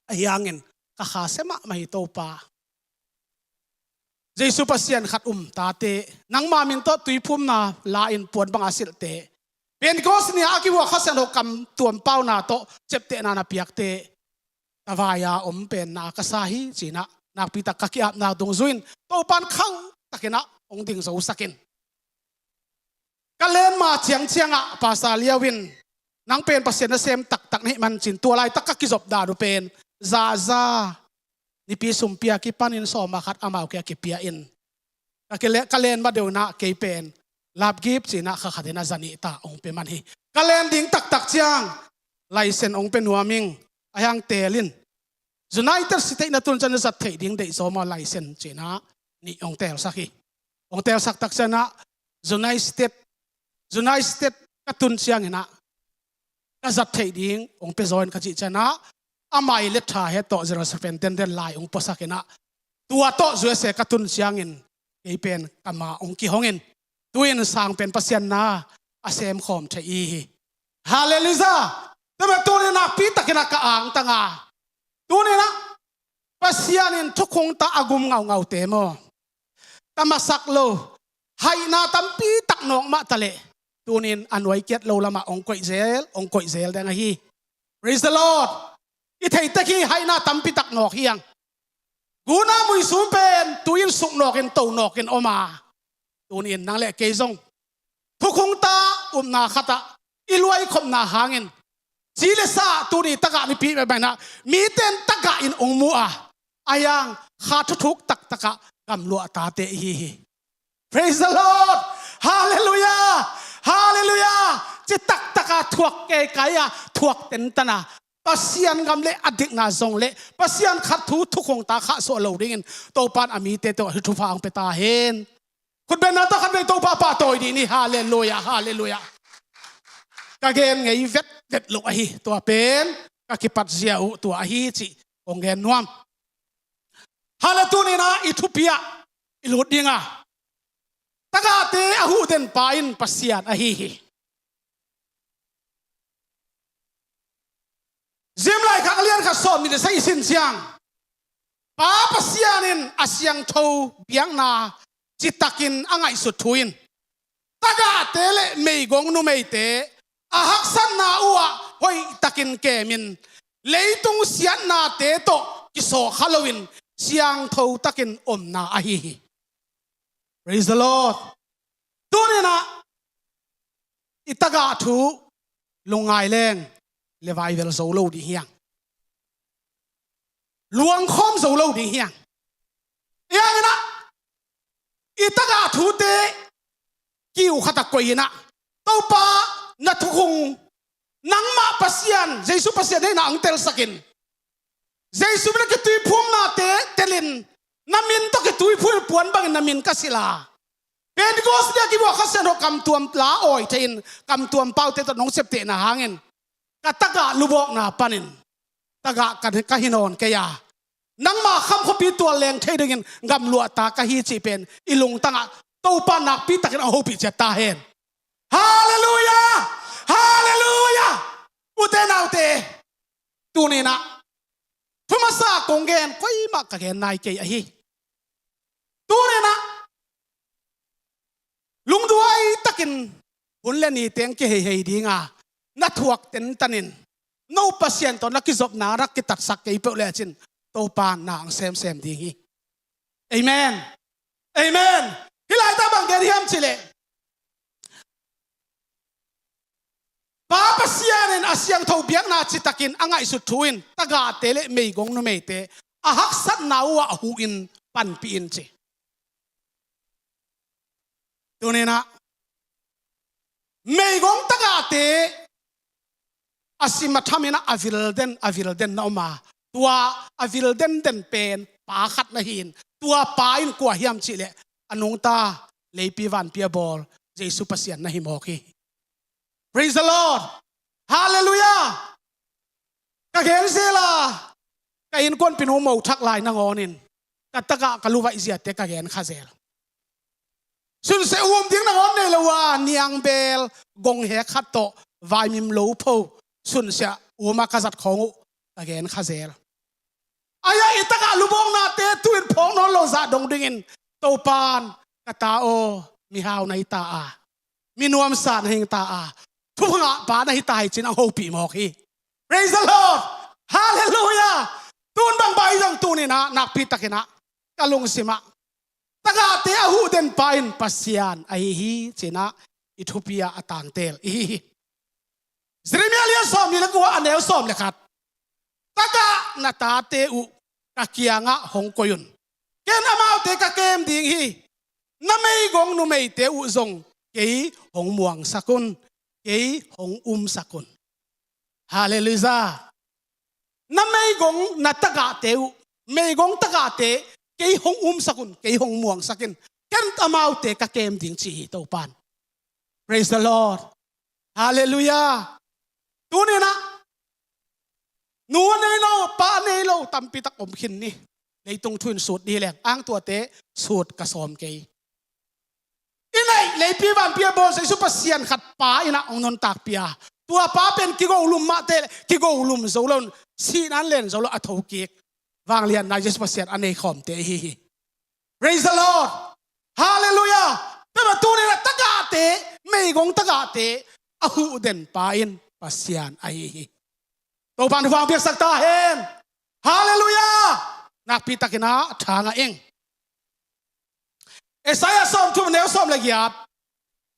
Ahi hangin ka kha sia mahmah hi Topa. Jesu Pasian khat um tate, nangma min tawh tuiphumna la-in puan banga silhte, Pentecost ni-a a kihuak Kha Siangtho kam tuam pauna tawh ciaptehna na piakte, tavai-a om penna ka sa hi cinah nakpitak ka ki-apna dungzui-in Topan khauh takinah hong ding zosakin. Ka lenma ciangciangah Pastor Liau in, nang pen Pasian nasem taktak na hih mancin tua laitak ka kizop dan uh pen zaza nipi sumpi a kipanin sawma khat amau kiang a kipia in, ka kile-, ka len ma deuh inah kei pen lapgip cinah kha khatin a za nih ta hong pia man hi. Ka len ding taktak ciang license hong pia nuam ing, a hiang tel in. United States na tun ciang na zat theih ding deih zaw maw license cinah nih hong telsak hi. Hong telsak tak cianah United States, United States ka tun cianginah ka zat theih ding hong pia zaw in ka cih cianah, amah i letter head tawh zero seven tenden lai hong puasakinah, tua tawh U S A ka tun ciangin kei pen ka ma hong kihongin, tuin sang pen Pasian na a semkhawm thei i hi. Halleluiah! Tua mah tunin nakpi takinah ka angtang a, tuninah Pasian in thukhungta a gum ngaungaute maw, tamasak lo, haihna tampi tak nawk mah taleh, tunin a nuai kiat lo lamah hong koih zel, hong koih zel deng ahi. Praise the Lord. I theitek hi, haihna tampi tak nawk hiang. Guna muisum pen tuin suk nawkin to nawkin om a, tunin nang le kei zong thukhungta upna khatah i luaikhopna hangin ci le sa tuni tagah nipi maimainah miten tagah in hong mu a, a hiang kha thuthuk taktakah gamluah tate i hi hi. Praise the Lord. Halleluiah. Halleluiah. Ci taktaka thuak keikai a, thuak tentana Pasian gam le a dikna zong le Pasian khat thu thukhungta khahsuah lo dingin Topan a mite tawh hi thupha ang pia ta hen. Khutbenna tawh khat vei Topa pahtawi dih ni. Halleluiah, halleluiah. Ka gen ngei vetvet loh ahi, tua pen ka kipat zia uh tua ahi cih kong gen nuam. Hallelujah, tuninah i thupi ah i lut dinga tagahte a huhden pa in Pasian ahi hi. Zim laikhak lian khat sawm nih le sagih i sin ciang, Pa Pasian in a siangtho biakna citakin a ngaihsut thu in tagahte le meigong numeite a haksatna uhah hoihtakin kemin leitung siatnate tawh kisawkha loin siangtho takin omna ahi hi. Praise the Lord. Tuninah i tagah thu lungngai leng le vaivel zo lo ding hiang. Luangkhawm zo lo ding hiang. Hianginah i tagah thute kiu khatah koihinah Topa na thukhung nangmah Pasian, Jesu Pasian hei na ang telsakin Jesu min a kituiphumnate telin na min tawh kituiphum puan bangin na min ka sila. Pentecost ni a kibuak Kha Siangtho kamtuam la awi thei-in, kamtuam paute tawh nong septehna hangin ka tagah lubawkna panin tagah ka, ka hi nawn kei a, nangma kham khuapi tual leng thei dingin gamluahta ka hi cih pen i lungtangah Topa nakpi takin a hopih ciat ta hen. Halleluiah! Halleluiah! Ute naute, tuninah thu masa kong gen, koimah ka gen nai kei ahi. Tuninah lungduai takin hun le ni teng kiheihei dinga na thuak tentan in, no Pasian tawh na kizopna na kitatsak kei peuh lecin Topa na ang semsem ding hi. Amen. Amen. Hih laitah bang gen hiam cihleh, Pa Pasian in a siangtho biakna citakin a ngaihsut thu in tagahte le meigong numeite a haksatna uhah huhin panpih in ci. Tuninah meigong tagahte a sim a thaminah a vilden, a vilden na om a, tua a vilden den pen pa khat na hi in, tua pa in kua hiam cihleh a nungta leipi vanpi a bawl Jesu Pasian na hi mawk hi. Praise the Lord. Halleluiah. Ka gen zel a, ka innkuanpinu mo thak lai nangawnin ka tagah ka luvaih ziate ka gen kha zel. Sunsia um ding nangawn nei lo a, niangbel gong hek khat tawh vaimim lo pho sunsia um a ka zat khawng uh ka gen kha zel. Aia i tagah lubawknate tu-in phawk nawn lo zah dong dingin Topan ka ta aw, mihau na hi ta a, mi nuamsa na hi ta a, thupha ngah pa na hi ta hi cin a hopih mawk hi. Praise the Lord. Halleluiah. Tun bang bai zong tuninah nakpi takinah ka lungsimah tagahte a huhden pa in Pasian ahi hi cinah i thupi ah a tangtel i hi hi. Jeremiah lian sawm nih le kua a neu sawm le khat. Tagah na tate uh ka kiangah hong koih un. Ken amaute ka kem ding hi. Na meigong numeite uh zong kei hong muangsak un, kei hong umsak un. Halleluiah. Na meigong na tagahte uh, meigong tagahte kei hong umsak un, kei hong muangsak in, ken amaute ka kem ding ci hi Topan. Praise the Lord. Halleluiah. Tuninah nu a nei lo, pa a nei lo tampi tak om khin ni. Leitung thu in sut dih leng ang tuate sut ka sawm kei. I neih leipi vanpi a bawl Jesu Pasian khat pa inah hong nuntakpih a, tua pa pen kigolum mahte le kigolum zo lo, sihna len zo lo a thokik vangliatna Jesu Pasian a nei khawmte ahi hi. Praise the Lord. Halleluiah. Tua mah tuninah tagahte, meigong tagahte a huhden pa in Pasian ahi hi. Topan thupha piaksak ta hen. Halleluiah. Nakpi takinah thangah ing. Isaiah sawm thum neu sawm le giat.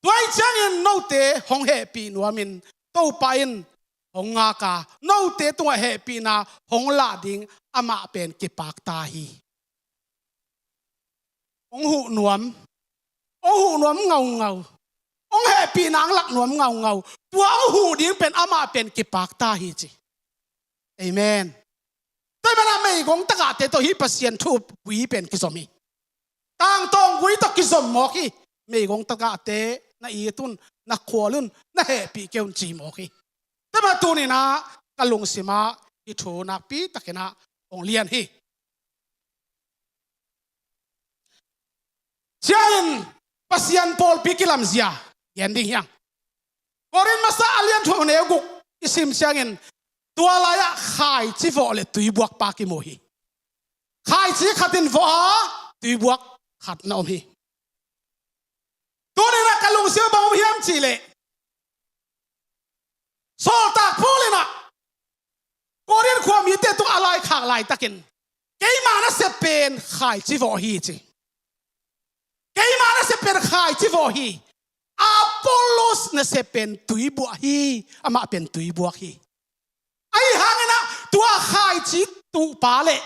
Tua ahih ciangin note hong hehpih nuamin Topa in hong ngak a, note tungah hehpihna hong lah ding amah pen kipak ta hi. Hong huh nuam, hong huh nuam ngaungau, hong hehpihna hong lak nuam ngaungau, tua hong huh ding pen amah pen kipak ta hi ci. Amen. Tua ahih manin meigong tagahte tawh hih Pasian thupui pen kizom hi. Tangtawng gui tawh kizom mawk hi. Meigong tagahte na it un, na khual un, na hehpih kei un ci mawk hi. Tua mah tuninah ka lungsimah hih thu nakpi takinah hong lian hi. Ciangin Pasian pawlpi kilamzia gen ding hiang. Korin masa a lian thum neu guk i sim ciangin tua lai-ah khaici vawh le tuibuak pa kimu hi. Khaici khat in vawh a, tuibuak khat na om hi. Tuninah ka lungsim bang om hiam cihleh, sawltak Paul inah Korin khua mite tungah a laikhak laitakin keima nasep pen khaici vawh hi ci. Keima nasep pen khaici vawh hi. Apollos nasep pen tuibuak hi. Amah pen tuibuak hi. Ahi hanginah tua khaici tuhpa le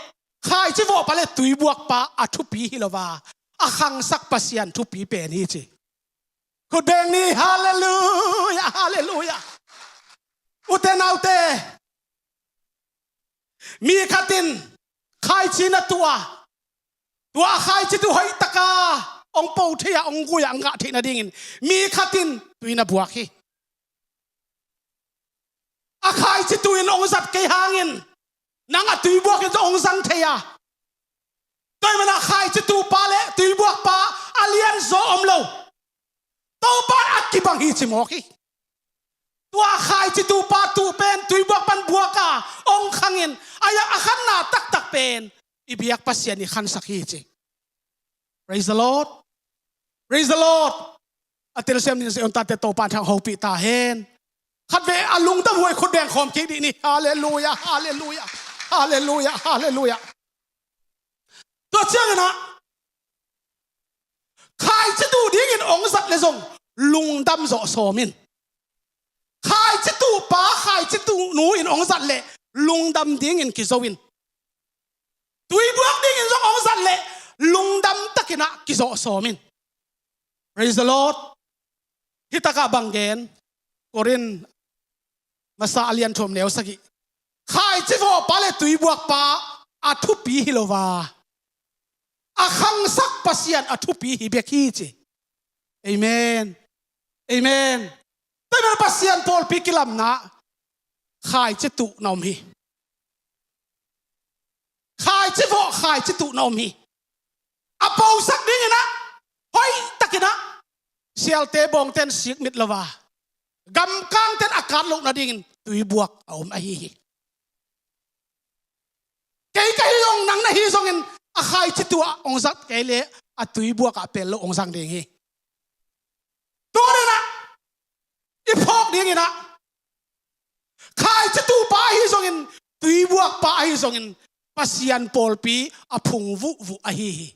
khaici vawhpa le tuibuakpa a thupi hi lo a, a khangsak Pasian thupi pen hi ci. Khut beng ni. Halleluiah. Halleluiah. Ute naute, mi khat in khaici na tuh a, tua khaici tuh hoihtaka hong po thei a, hong gui a, hong gah theih nadingin mi khat in tui na buak hi. A khaici tu in hong zat kei hangin nang a tui buak in zong hong zang thei a. Tua ahih manin a khaici tu pa le tui buak pa a lian zaw om lo. Topa in a kibang hi ci mawk hi. Tua khaici tu pa tu pen tui buak pan buak a hong khangin a yak a khanna taktak pen i biak Pasian i khansak hi ci. Praise the Lord. Praise the Lord. A telsiam ding Zion tate Topa in thang hopih ta hen. Khatvei a lungdam huai khut beng khawm kik dih ni. Halleluia, halleluia, halleluia, halleluia. Tua ciangin ah khaici tu dingin hong zat le zong lungdam zawh sawm in. Khaici tu pa, khaici tu nu in hong zat le lungdam dingin kizo in. Tui buak dingin zong hong zat le lungdam takin ah kizawh sawm in. Praise the Lord. Hi takah bang gen, Korin masa a lian thum neu sagih. Khaici vawh pa le tui buak pa a thupi hi lo va, a khangsak Pasian a thupi hi bek hi ci. Amen. Amen. Tua ahih manin Pasian pawlpi kilamna khaici tu na om hi. Khaici vawh, khaici tu na om hi. A posak dingin ah hoih takin ah sialte bawngten sikmit lo va, gamkangten a kat loh nadingin tui buak a om ahi hi. Kei ka hi zong, nang na hi zongin a khaici tu ah hong zat kei le a tui buak ah pel lo hong zang ding hi. Tua ahih manin ah i phawk dingin ah khaici tu pa ahi zongin, tui buak pa ahi zongin, Pasian pawlpi a phung vuhvuh ahi hi.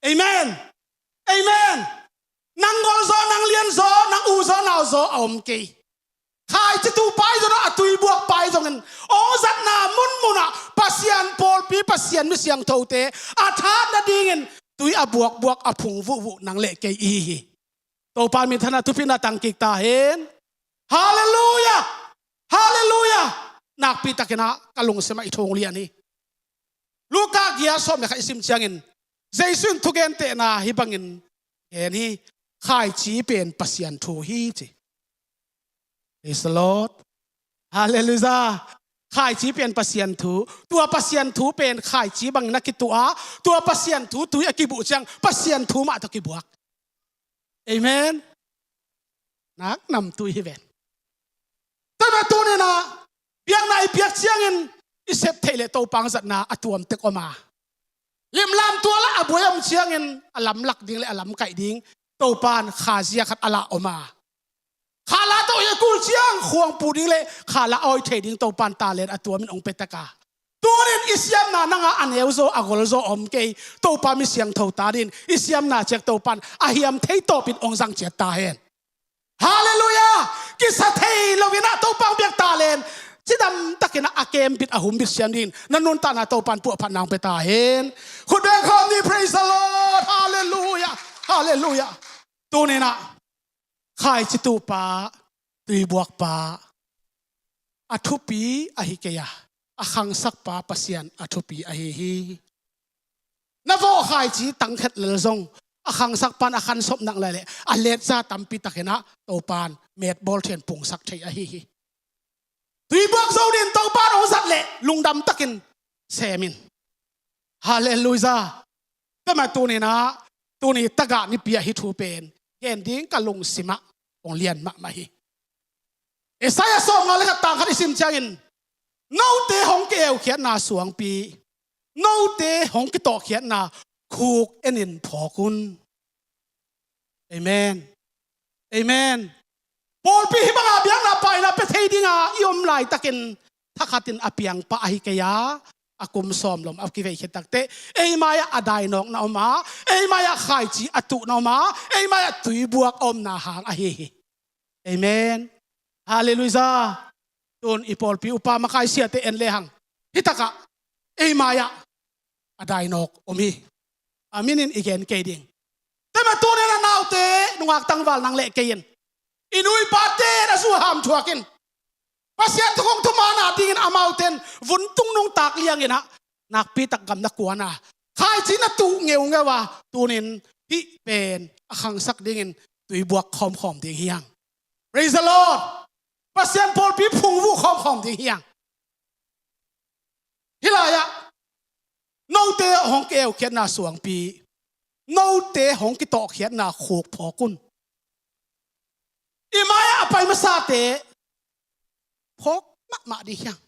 Amen. Amen. Nang gol zaw, nang lian zaw, nang u zaw, nau zaw a om kei. Khaici tu pa ahi zongin, a tui buak pa ahi zongin, hong zatna munmun ah Pasian pawlpi, Pasian mi siangthote a thatna dingin tui a buakbuak, a phung vuhvuh nang le kei i hi hi. Topa minthanna thupina tang kik ta hen. Halleluia! Halleluia! Nakpi takin ah ka lungsim ah i thong lian hi. Luka giat sawm le khat i sim ciangin Jesu in thugentehna hih bangin gen hi. Khaici pen Pasian thu hi ci. Praise the Lord. Halleluia. Khaici pen Pasian thu. Tua Pasian thu pen khaici bangin a kituah a, tua Pasian thu tui a kibuh ciang Pasian thu mah tawh kibuak. Amen. Nak namtui hi ven. Tua ahih manin tuni-in ah biakna i piak ciangin i sep theih leh Topa hong zatna a tuam tek om a, limlam tual ah a buai om ciangin a lamlak ding le a lamkaih ding Topa in kha zia khat a lah om a, kha la tawh i a kul ciang khuangpu ding le kha la a hoih thei ding Topa in talent a tuamin hong pia tek a, tuni-in i siamna nang a a neu zaw a gol zaw a om kei. Topa mi siangtho ta dingin i siamna ciat Topa in a hiam thei tawpin hong zang ciat ta hen. Halleluia. Kisa thei loin ah Topa hong piak talent cidam takin ah a kembit a humbit siam dingin na nuntakna Topa in puahphatna hong pia ta hen. Khut beng khawm ni. Praise the Lord. Halleluia. Halleluia. Tuni-in ah khaici tupa, tuibuakpa a thupi ahi kei a, a khangsakpa Pasian a thupi ahi hi. Na vawh khaici tangkhet lel zong a khangsakpa in a khansop nak lai leh a letza tampi takin ah Topa in metbawl thian pungsak thei ahi hi. Tuibuak zo dingin Topa in hong zat leh lungdam takin sem in. Halleluia. Tua mah tuni-in ah tuni tagah nipi ah hih thu pen gen ding ka lungsim ah hong lian mahmah hi. Isaiah sawmnga le khat tang khat i sim ciangin, note hong ki-eukhiatna suangpi, note hong kitawhkhiatna khuk enin phawk un. Amen. Amen. Pawlpi hih banga biakna paina pia thei dinga i om laitakin thakhatin a piangpa ahi kei a, a kum sawm lom a kivei khit takteh ei mai-ah a dainawkna om a, ei mai-ah khaici a tuhna om a, ei mai-ah tuibuak a omna hang ahi hi. Amen. Halleluia. Tun i pawlpi upa makai siate en lehang hih takah ei mai-ah a dainawk om hi. A minin i gen kei ding. Tua mah tuni-in ah naute, nungak tangval nang le kei in i nu i pate in a zu ham thuakin Pasian thu kong thuman a dingin amaute in vun tung nungtak liangin ah nakpi tak gam na kuan a, khaici na tuh ngeungeu a, tuni-in hih pen a khangsak dingin tuibuak khawmkhawm ding hi hang. Praise the Lord. Pasian pawlpi phungvuh khawmkhawm ding hi hang. Hih lai-ah note hong ki-eukhiatna suangpi, note hong kitawhkhiatna khuk phawk un. I mai-ah a pai masate phawk mahmah ding hi hang.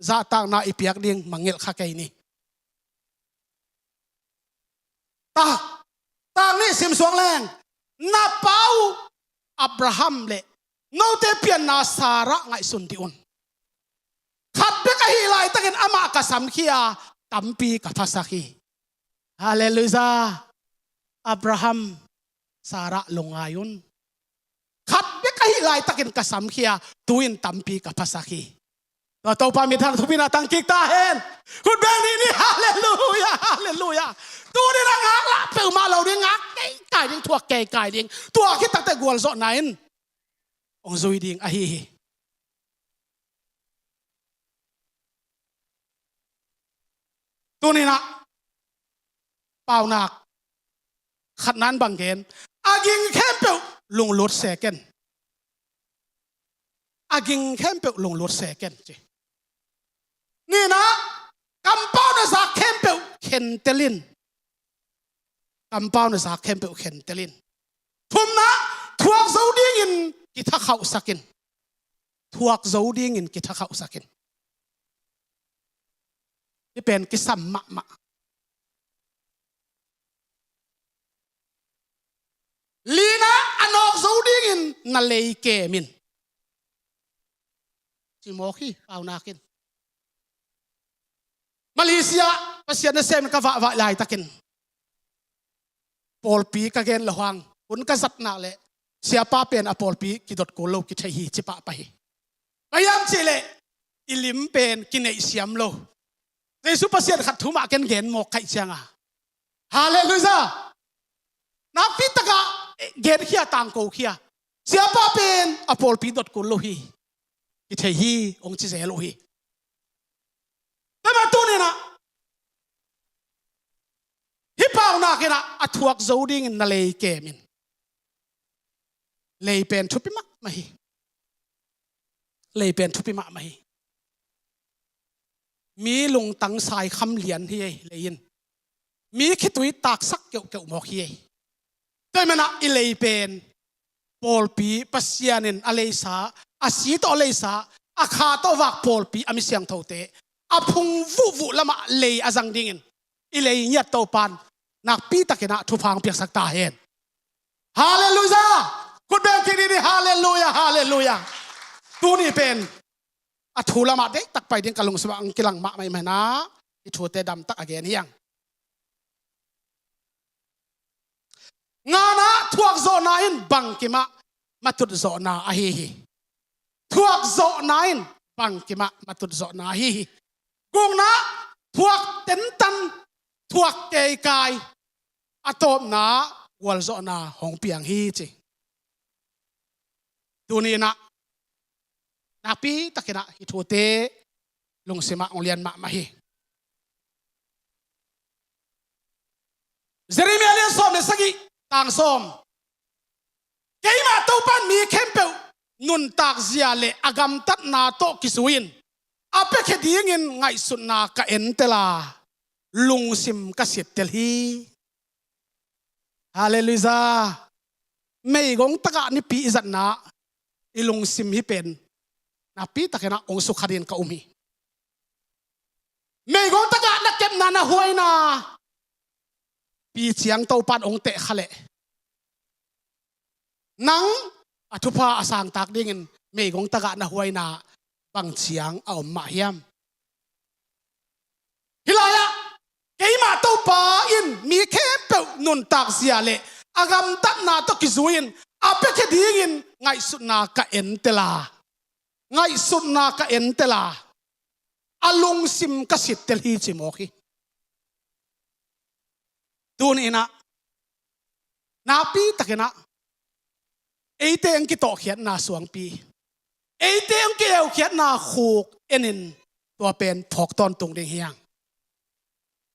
Zahtakna i piak ding mangngilh kha kei ni. Tak, tak nih sim suang leng, na pa uh Abraham le note pianna Sarah ngaihsun dih un. Khat bek ahih laitakin amah ka samkhia, tampi ka phasak hi. Halleluiah. Abraham, Sarah lungngai un. Khat bek ahih laitakin ka samkhia, tu-in tampi ka phasak hi. Tua Topa min thang thupina tangkik ta hen. Khut beng nih ni, halleluiah, halleluiah. Tuni-in a ngaklah peuhmah lo ding, ngak keikai ding, thuak keikai ding. Tua khit takteh gualzawhna in hong zui ding ahi hi. Tuni-in ah paunak khatna in bang gen, a ging khempeuh lunglut se ken. A ging khempeuh lunglut se ken ci. Nihna, kampau na zak khempeuh khentel in. Kampau na zak khempeuh khentel in. Thumna, thuak zo dingin kithakhauhsak in. Thuak zo dingin kithakhauhsak in. Hih pen kisam mahmah. Lina, a nawk zo dingin na lei kem in. Ci mawk hi, paunak in. Malaysia, Pasian nasem in ka vahvah laitakin pawlpi ka gen loh hang, hun ka zat nak leh siapa pen a pawlpi kidot kul lo kithei hi, ci pahpah hi. Bang hiam cih leh i lim pen kineihsiam lo. Jesu Pasian khat thu mah ken gen mawk ka hih cianga, halleluiah, nakpi takah genkhia, tangkokhia, siapa pen a pawlpi dot kul lo hi, kithei hi, hong ci zel uh hi. Tua mah tuni-in ah hih paunak in ah a thuak zo dingin na lei kem in. Lei pen thupi mahmah hi. Lei pen thupi mahmah hi. Mi lungtang saikham lian hi ei, lei in. Mi khitui taksak keuhkeuh mawk hi ei. Tua ahih manin ah i lei pen pawlpi, Pasian in a leisa, a si tawh a leisa, a kha tawh vak pawlpi, a mi siangthote a phung vuhvuh lamah lei a zang dingin i lei ngiat Topa'n nakpi takin ah thupha hong piaksak ta hen. Halleluiah. Khut beng kik ni, halleluiah, halleluiah. Tuni pen a thu lamah deihtak pai ding ka lungsimah hong kilang mahmah ahih manin ah hih thute damtak a gen hi hang. Ngana, thuakzawhna in bangkim ah matut zawhna ahi hi. Thuakzawhna in bangkim ah matut zawhna ahi hi. Gukna, thuak tentan, thuak keikai, a tawpna gualzawhna hong piang hi ci. Tuni-in ah nakpi takin ah hih thute lungsim ah hong lian mahmah hi. Jeremiah lian sawm le sagih, tang sawm. Keimah Topa'n mi khempeuh nuntak zia le a gamtatna tawh kizui-in a piakhia dingin ngaihsutna ka entel a, lungsim ka sittel hi. Halleluiah. Meigong tagah nipi i zatna, i lungsim hih pen nakpi takin ah hong sukha dingin ka um hi. Meigong tagah na kepna, na huaina pi ciang Topa'n hong tehkha leh, nang a thupha a sangtak dingin meigong tagah na huaina bang ciang a om mah hiam? Hih lai-ah keimah Topa in mi khempeuh nuntak zia le a gamtatna tawh kizui-in a piakhia dingin ngaihsutna ka entel a, ngaihsutna ka entel a, a lungsim ka sittel hi ci mawk hi. Tuni-in ah nakpi takin ah eite hong kitawhkhiatna suangpi, eite hong ki-eukhiatna khuk en in, tua pen phawk tawntung ding hi hang.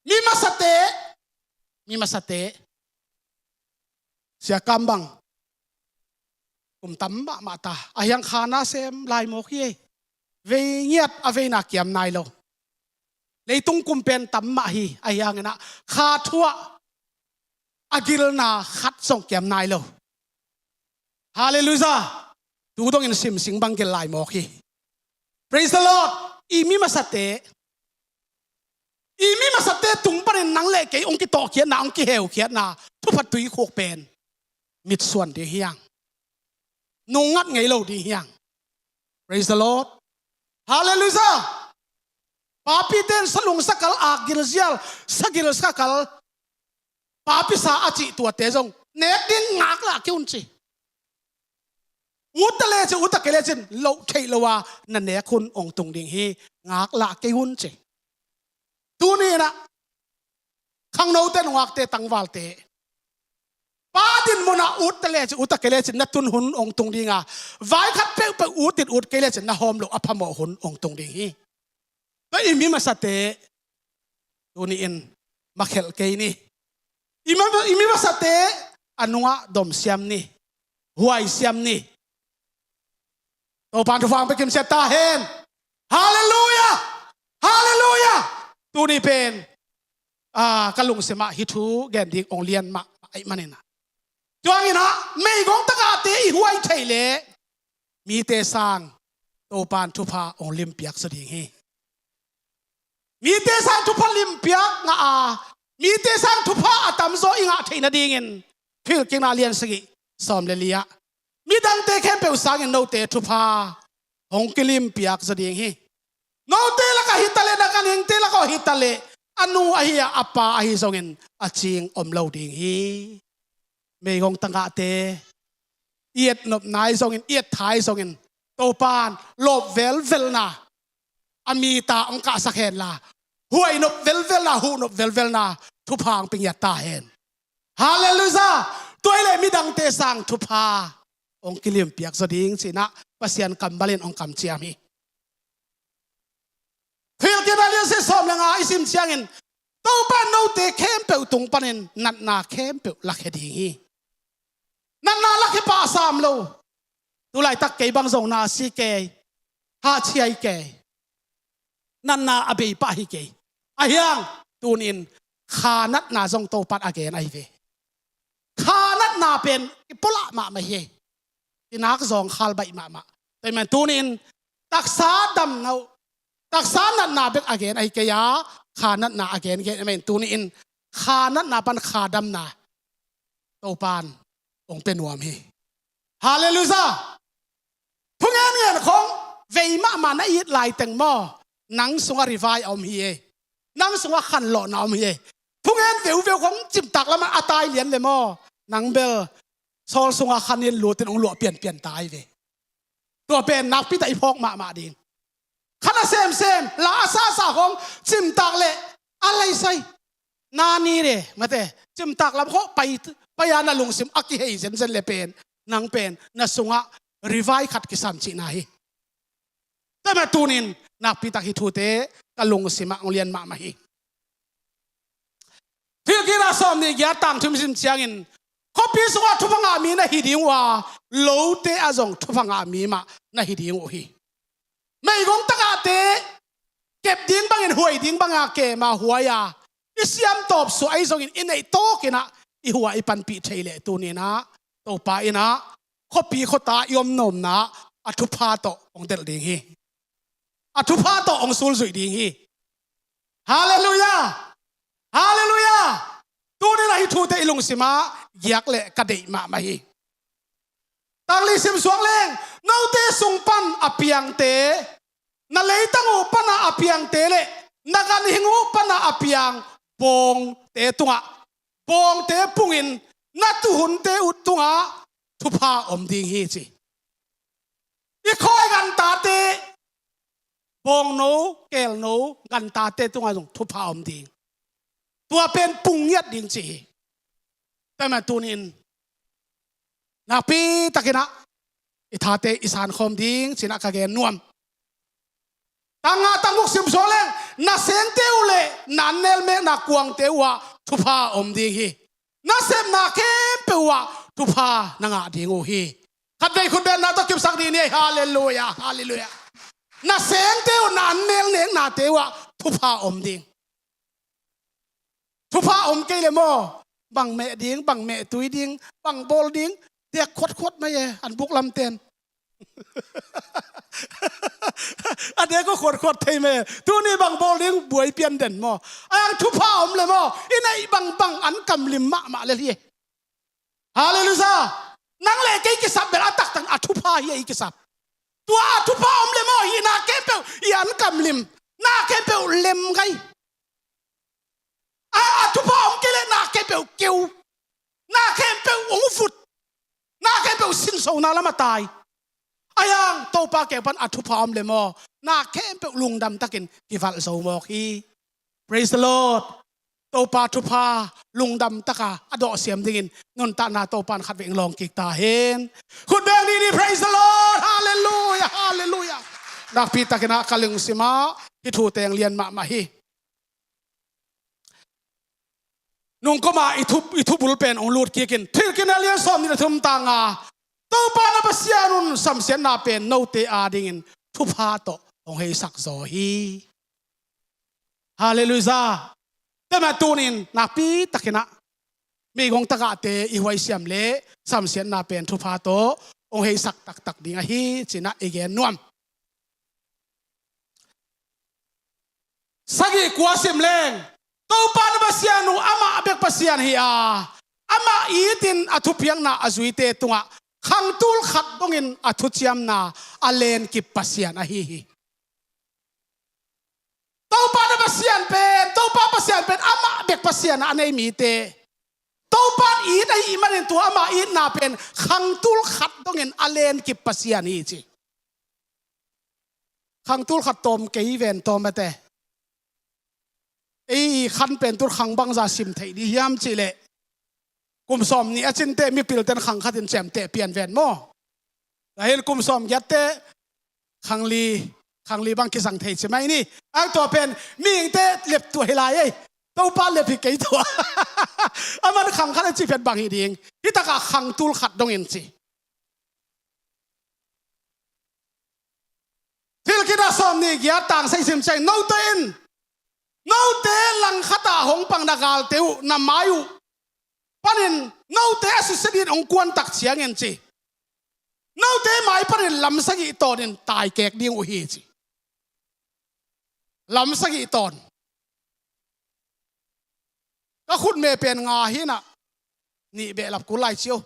Mi masate, mi masate, Sia Kam bang kum tam mahmah ta, a hiang kha na sem lai mawk hi ei. Vei ngiat a veina kiam nai lo. Leitung kum pen tam mah hi, a hiang inah kha thuah a gilna khat zong kiam nai lo. Halleluiah. Tu dongin simsing bang gil lai mawk hi. Praise the Lord. I mi masate, i mi masate tung panin nang le kei hong kitawhkhiatna, hong kiheukhiatna thupha tuikhuk pen mitsuan ding hiang. Nungngat ngei lo ding hiang. Praise the Lord. Halleluiah. Papi ten salung sakal, akgil zial, sagil sakal, papi sa a cih tuate zong nek ding ngaklah kei un ci. Ut ta lecin, ut ta kei lecin, loh theih lo a na nek hun hong tung ding hi, ngaklah kei un ci. Tuni inah khangnote, nungakte, tangvalte, pa din munah ut ta lecin, ut ta kei lecin na tun hun hong tung ding a, vai khat peuhpeuh ut in ut kei lecin na hawm loh a phamawh hun hong tung ding hi. Tua i mi masate tuni in makhelh kei ni. I mi, i mi masate a nungah domsiam ni, huaisiam ni. Topan thupha hong pia kimsiat ta hen. Halleluiah. Halleluiah. Tuni pen, ah, ka lungsimah hih thu gen ding hong lian mahmah ahih manin ah, tua hangin ah meigong tagahte i huai theih leh mite sang Topan thupha hong limpiak zaw ding hi. Mite sang thupha limpiak ngah a, mite sang thupha a tamzaw i ngah theih nadingin Thuhilhkikna lian sagih sawm le li ah, midangte khempeuh sangin note thupha hong kilimpiak zaw ding hi. Note lakah hi ta leh, na ganhingte lakah hi ta leh, a nu ahi a, a pa ahi zongin a cing om lo ding hi. Meigong tagahte i etnopna ahi zongin, i ettha ahi zongin, Topan lawp velvelna a mita hong kahsak henla, huai nop velvelna, huh nop velvelna thupha hong pia ngiat ta hen. Halleluiah. Tua hi leh midangte sang thupha hong kilimpiak zaw ding ci-in ah Pasian kammal in hong kamciam hi. Thuhilhkikna lian sagih sawm le nga i sim ciangin, Topan note khempeuh tung panin natna khempeuh lakhia ding hi. Natna lakhia pah a sam lo. Tulaitak kei bang zong na si kei, hahciai kei, natna a bei pah hi kei. A hiang, tuni in kha natna zong Topan a gen ahi ve. Kha natna pen i pualah mahmah hi. Kinak zawngkhal baih mahmah. Tua ahih manin tuni in taksa damna uh, taksa natna bek a gen ahi kei a, kha natna a gen gen ahih manin tuni in kha natna pan kha damna Topan hong pia nuam hi. Halleluiah. Thungen ngen khong vei mahmah na it laiteng maw, nang sungah rivai a om hi ei. Nang sungah khanlawhna a om hi ei. Thungen veuveu khong cimtak lamah a tai lian le maw, nang bel sawl sungah khan in lutin hong luah pianpian ta hi ve. Tua pen nakpi tak i phawk mahmah ding. Khan a semsem, la a sasa khong cimtak leh a leisai, na ni le mate, cimtak lam khong pai, pai a na lungsim a kihei zenzen le pen, nang pen na sungah rivai khat kisam cihna hi. Tua ahih manin tuni in nakpi tak hih thute ka lungsimah hong lian mahmah hi. Thuhilhkikna sawmnih giat tang thum sim ciangin, khuapi sungah thupha ngah mi na hi ding uh a, lote ah zong thupha ngah mi mah na hi ding uh hi. Meigong tagahte kep ding bangin, huai ding banga kem a, huai a, i siam tawp suah ahi zongin i neih tawkin ah i hua i panpih theih leh tuni in ah Topa in ah khuapi khuata i om nuamna ah a thupha tawh hong delh ding hi. A thupha tawh hong sulzuih ding hi. Halleluiah. Halleluiah. Tuni in ah hih thute i lungsimah giak leh ka deih mahmah hi. Tang li sim suak leng, note sung pan a piangte, na leitang uh pana a piangte le na ganhing uh pana a piang bawngte tungah, bawngte pungin na tuhunte uh tungah thupha om ding hi ci. I khawi gantate, bawngno, kelno gantate tungah zong thupha om ding. Tua pen pung ngiat ding ci hi. Tua ahih manin tuni in nakpi takin ah i thate i sankhawm ding ci-in ah ka gen nuam. Tang nga tang guk sim suak leng, nasengte uh le na an nel mekna kuangte uh ah thupha om ding hi. Nasepna khempeuh ah thupha na ngah ding uh hi. Khatvei khutbetna tawh kipsak dih ni. Halleluiah, halleluiah. Nasengte uh, na an melneknate uh ah thupha om ding. Thupha om kei le maw, bang meh ding, bang meh tui ding, bang bawl ding, dek khuatkhuat mai e, an buk lamten. A dek khuatkhuat thei mai e. Tuni bang bawl ding, buai pian den maw. Ang thupha om le maw, i neih bangbang an kamlim mahmah lel hi. Halleluiah. Nang le kei kisap bel a taktak a thupha hi a i kisap. Tua a thupha om le maw, hih na khempeuh i an kamlim, na khempeuh lem gai. A, a thupha om kei le na khempeuh keu, na khempeuh ung vut, na khempeuh sinsona lam a tai. Ayang Topa kiang pan a thupha om le maw, na khempeuh lungdam takin kivalh zo mawk hi. Praise the Lord. Topa thupha lungdam taka a dawhsiam dingin nuntakna Topa in khatvei ong lawng kik ta hen. Khut beng ni ni, praise the Lord. Halleluiah, halleluiah. Nakpi takin ah ka lungsim ah hih thu teng lian mahmah hi. Nungkom a i thu, i thubul pen ong lut kik in, Thilkikna lian sawm nih le thum tang nga. Topa na Pasian un samsiatna pen note adingin thupha tawh ong heisak zaw hi. Halleluiah. Tua mah tunin nakpi takin ah meigong tagahte i huaisiam le samsiatna pen thupha tawh ong heisak taktak ding ahi ci-in ah i gen nuam. Sagih kua sim leng, Topa na Pasian uh amah bek Pasian hi a, amah itin a thupiakna a zuite tungah khangtul khat dongin a thuciamna a lenkip Pasian ahi hi. Topa na Pasian pen, Topa Pasian pen amah bek Pasian a nei mite, Topa in it ahih manin tua ama itna pen khangtul khat dongin a lenkip Pasian hi ci. Khangtul khat tawm kei ven tawm ate. Ei khan pen tun khang bangza sim theih dih hiam cih leh, kum sawm nih a cin teh mipil ten khang khat in ciamteh pian ven maw. Tua hi in kum sawm giat teh khang li, khang li bang kizang thei ci mai ni. Ang tua pen mihingte lep tuah hi lai ei. Topa lep hi kei tuah. Aman khang khat a cih pen bang hi ding. Hih takah khangtul khat dongin ci. Thilkikna sawm nih giat tang sagih sim ciang, note in, note langkhat ah hong pang na galte uh, na mai uh panin note a susia dingin hong kuan tak ciangin ci, note mai panin lam sagih tawnin taikek ding uh hi ci. Lam sagih tawn. Ka khutme pen nga hi in ah, nih behlap kul lai ci o.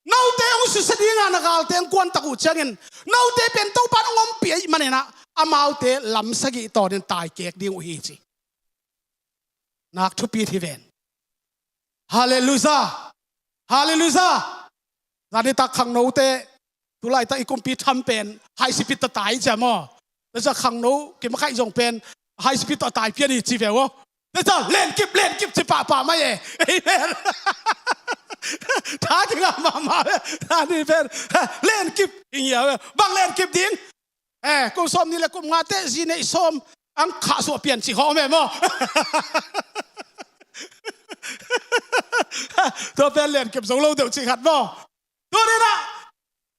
Note hong susia ding a na galte hong kuan tak uh ciangin, note pen Topa in hong ompih ahih manin ah, amaute lam sagih tawnin taikek ding uh hi ci. Nak thupi hi ven. Halleluiah. Halleluiah. Zanitak khangnote, tulaitak i kumpi tham pen high speed tawh tai cia maw. Tua cia khangno kimakaih zong pen high speed tawh tai pian hi ci ve aw. Tua cia lenkip, lenkip ci pahpah mai e. Amen. Tha kingah mahmah ve. Tha ni pen lenkip i ngia ve. Bang lenkip ding? Eh, kum sawm nih le kum nga teh zi neih sawm ang khah suah pian ci khawh om e maw. Tua pen lenkip zo lo deuh ci khat maw. Tuni in ah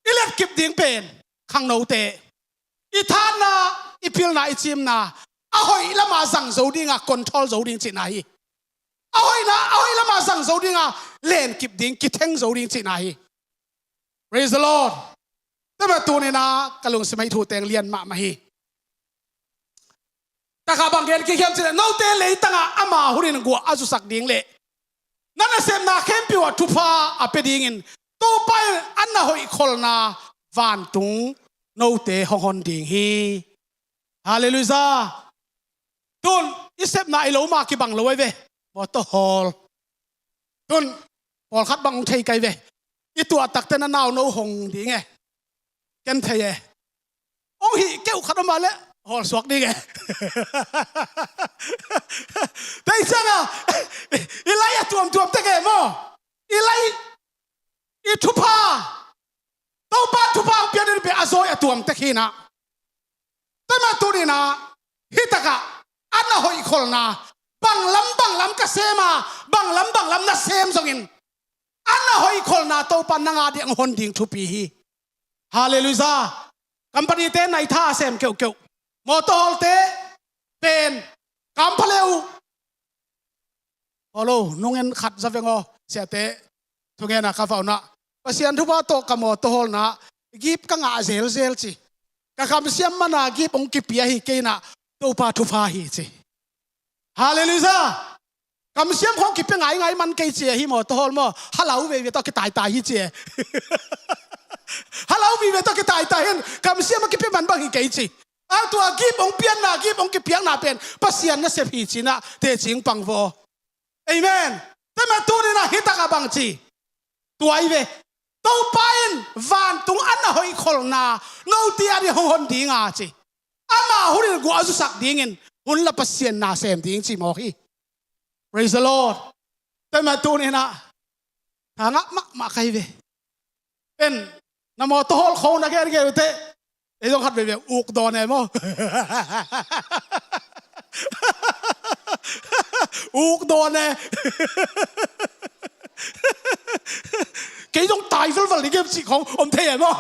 i lenkip ding pen khangnote, i thahatna, i pilna, i cimna a hoih lama zang zo ding a, control zo ding cihna hi. A hoihna, a hoih lama zang zo ding a, lenkip ding, kitheng zo ding cihna hi. Praise the Lord. Tua mah tuni in ah ka lungsim ah hih thu teng lian mahmah hi. Takah bang gen kik hiam cih leh, note leitangah ama hunin guah a zusak ding le na nasepna khempeuh ah thupha a pia dingin Topa in a na hoihkholhna vantung note hong hon ding hi. Halleluiah. Tun i sepna i lo ma kibang lo ai ve. Mawtaw hawl. Tun pawlkhat bang hong thei kai ve. I tuah takte na nauno hong ding e. Ken thei e. Hong hih keuh khat om a leh hawl suak ding e. Tei ciang a i lai a tuamtuam tek e maw. I lai, i thupha, Topa thupha hong piak ding pen a zawi a tuam tek hi in ah. Tua mah tuni in ah hih takah a na hoihkholhna Banglam banglam ka sem a, banglam banglam na sem zongin a na hoih kholna Topa nang a ding hong hon ding thupi hi. Halleluiah. Company-te naitha a sem keuhkeuh, mawtaw hawlte pen kampha le uh. Holo, nungen khat za veng aw, siate thungena ka vau na. Pasian thupha tawh ka mawtaw hawlna gip ka ngah zelzel ci. Ka kamsiam mana gip hong kipia hi kei na, Topa thupha hi ci. Halleluiah. Kamsiam khawng kipia ngaingai man kei ci hi mawtaw hawl maw. Halau veve tawh kitaitai hi ci. Halau veve tawh kitaitai hin kamsiam a kipia man bang hi kei ci. A tua gip hong pianna, gip hong kipiakna pen Pasian nasep hi ci na teci pang vaw. Amen. Tua mah tuni-in ah hih takah bang ci? Tua hi ve. Topa in vantung a na hoih kholna note a ding hong hon ding a ci. Ama hun in guah a zusak dingin hun la Pasian na sem ding ci mawk hi. Praise the Lord. Tua mah tuni-in ah tha ngah mahmah ka hi ve. Pen na mawtaw hawl khawng na gen gen uh teh. Ei zong khat veve uk dawn e maw? Uk dawn e. Kei zong tai valval ni game cih khawng om thei e maw?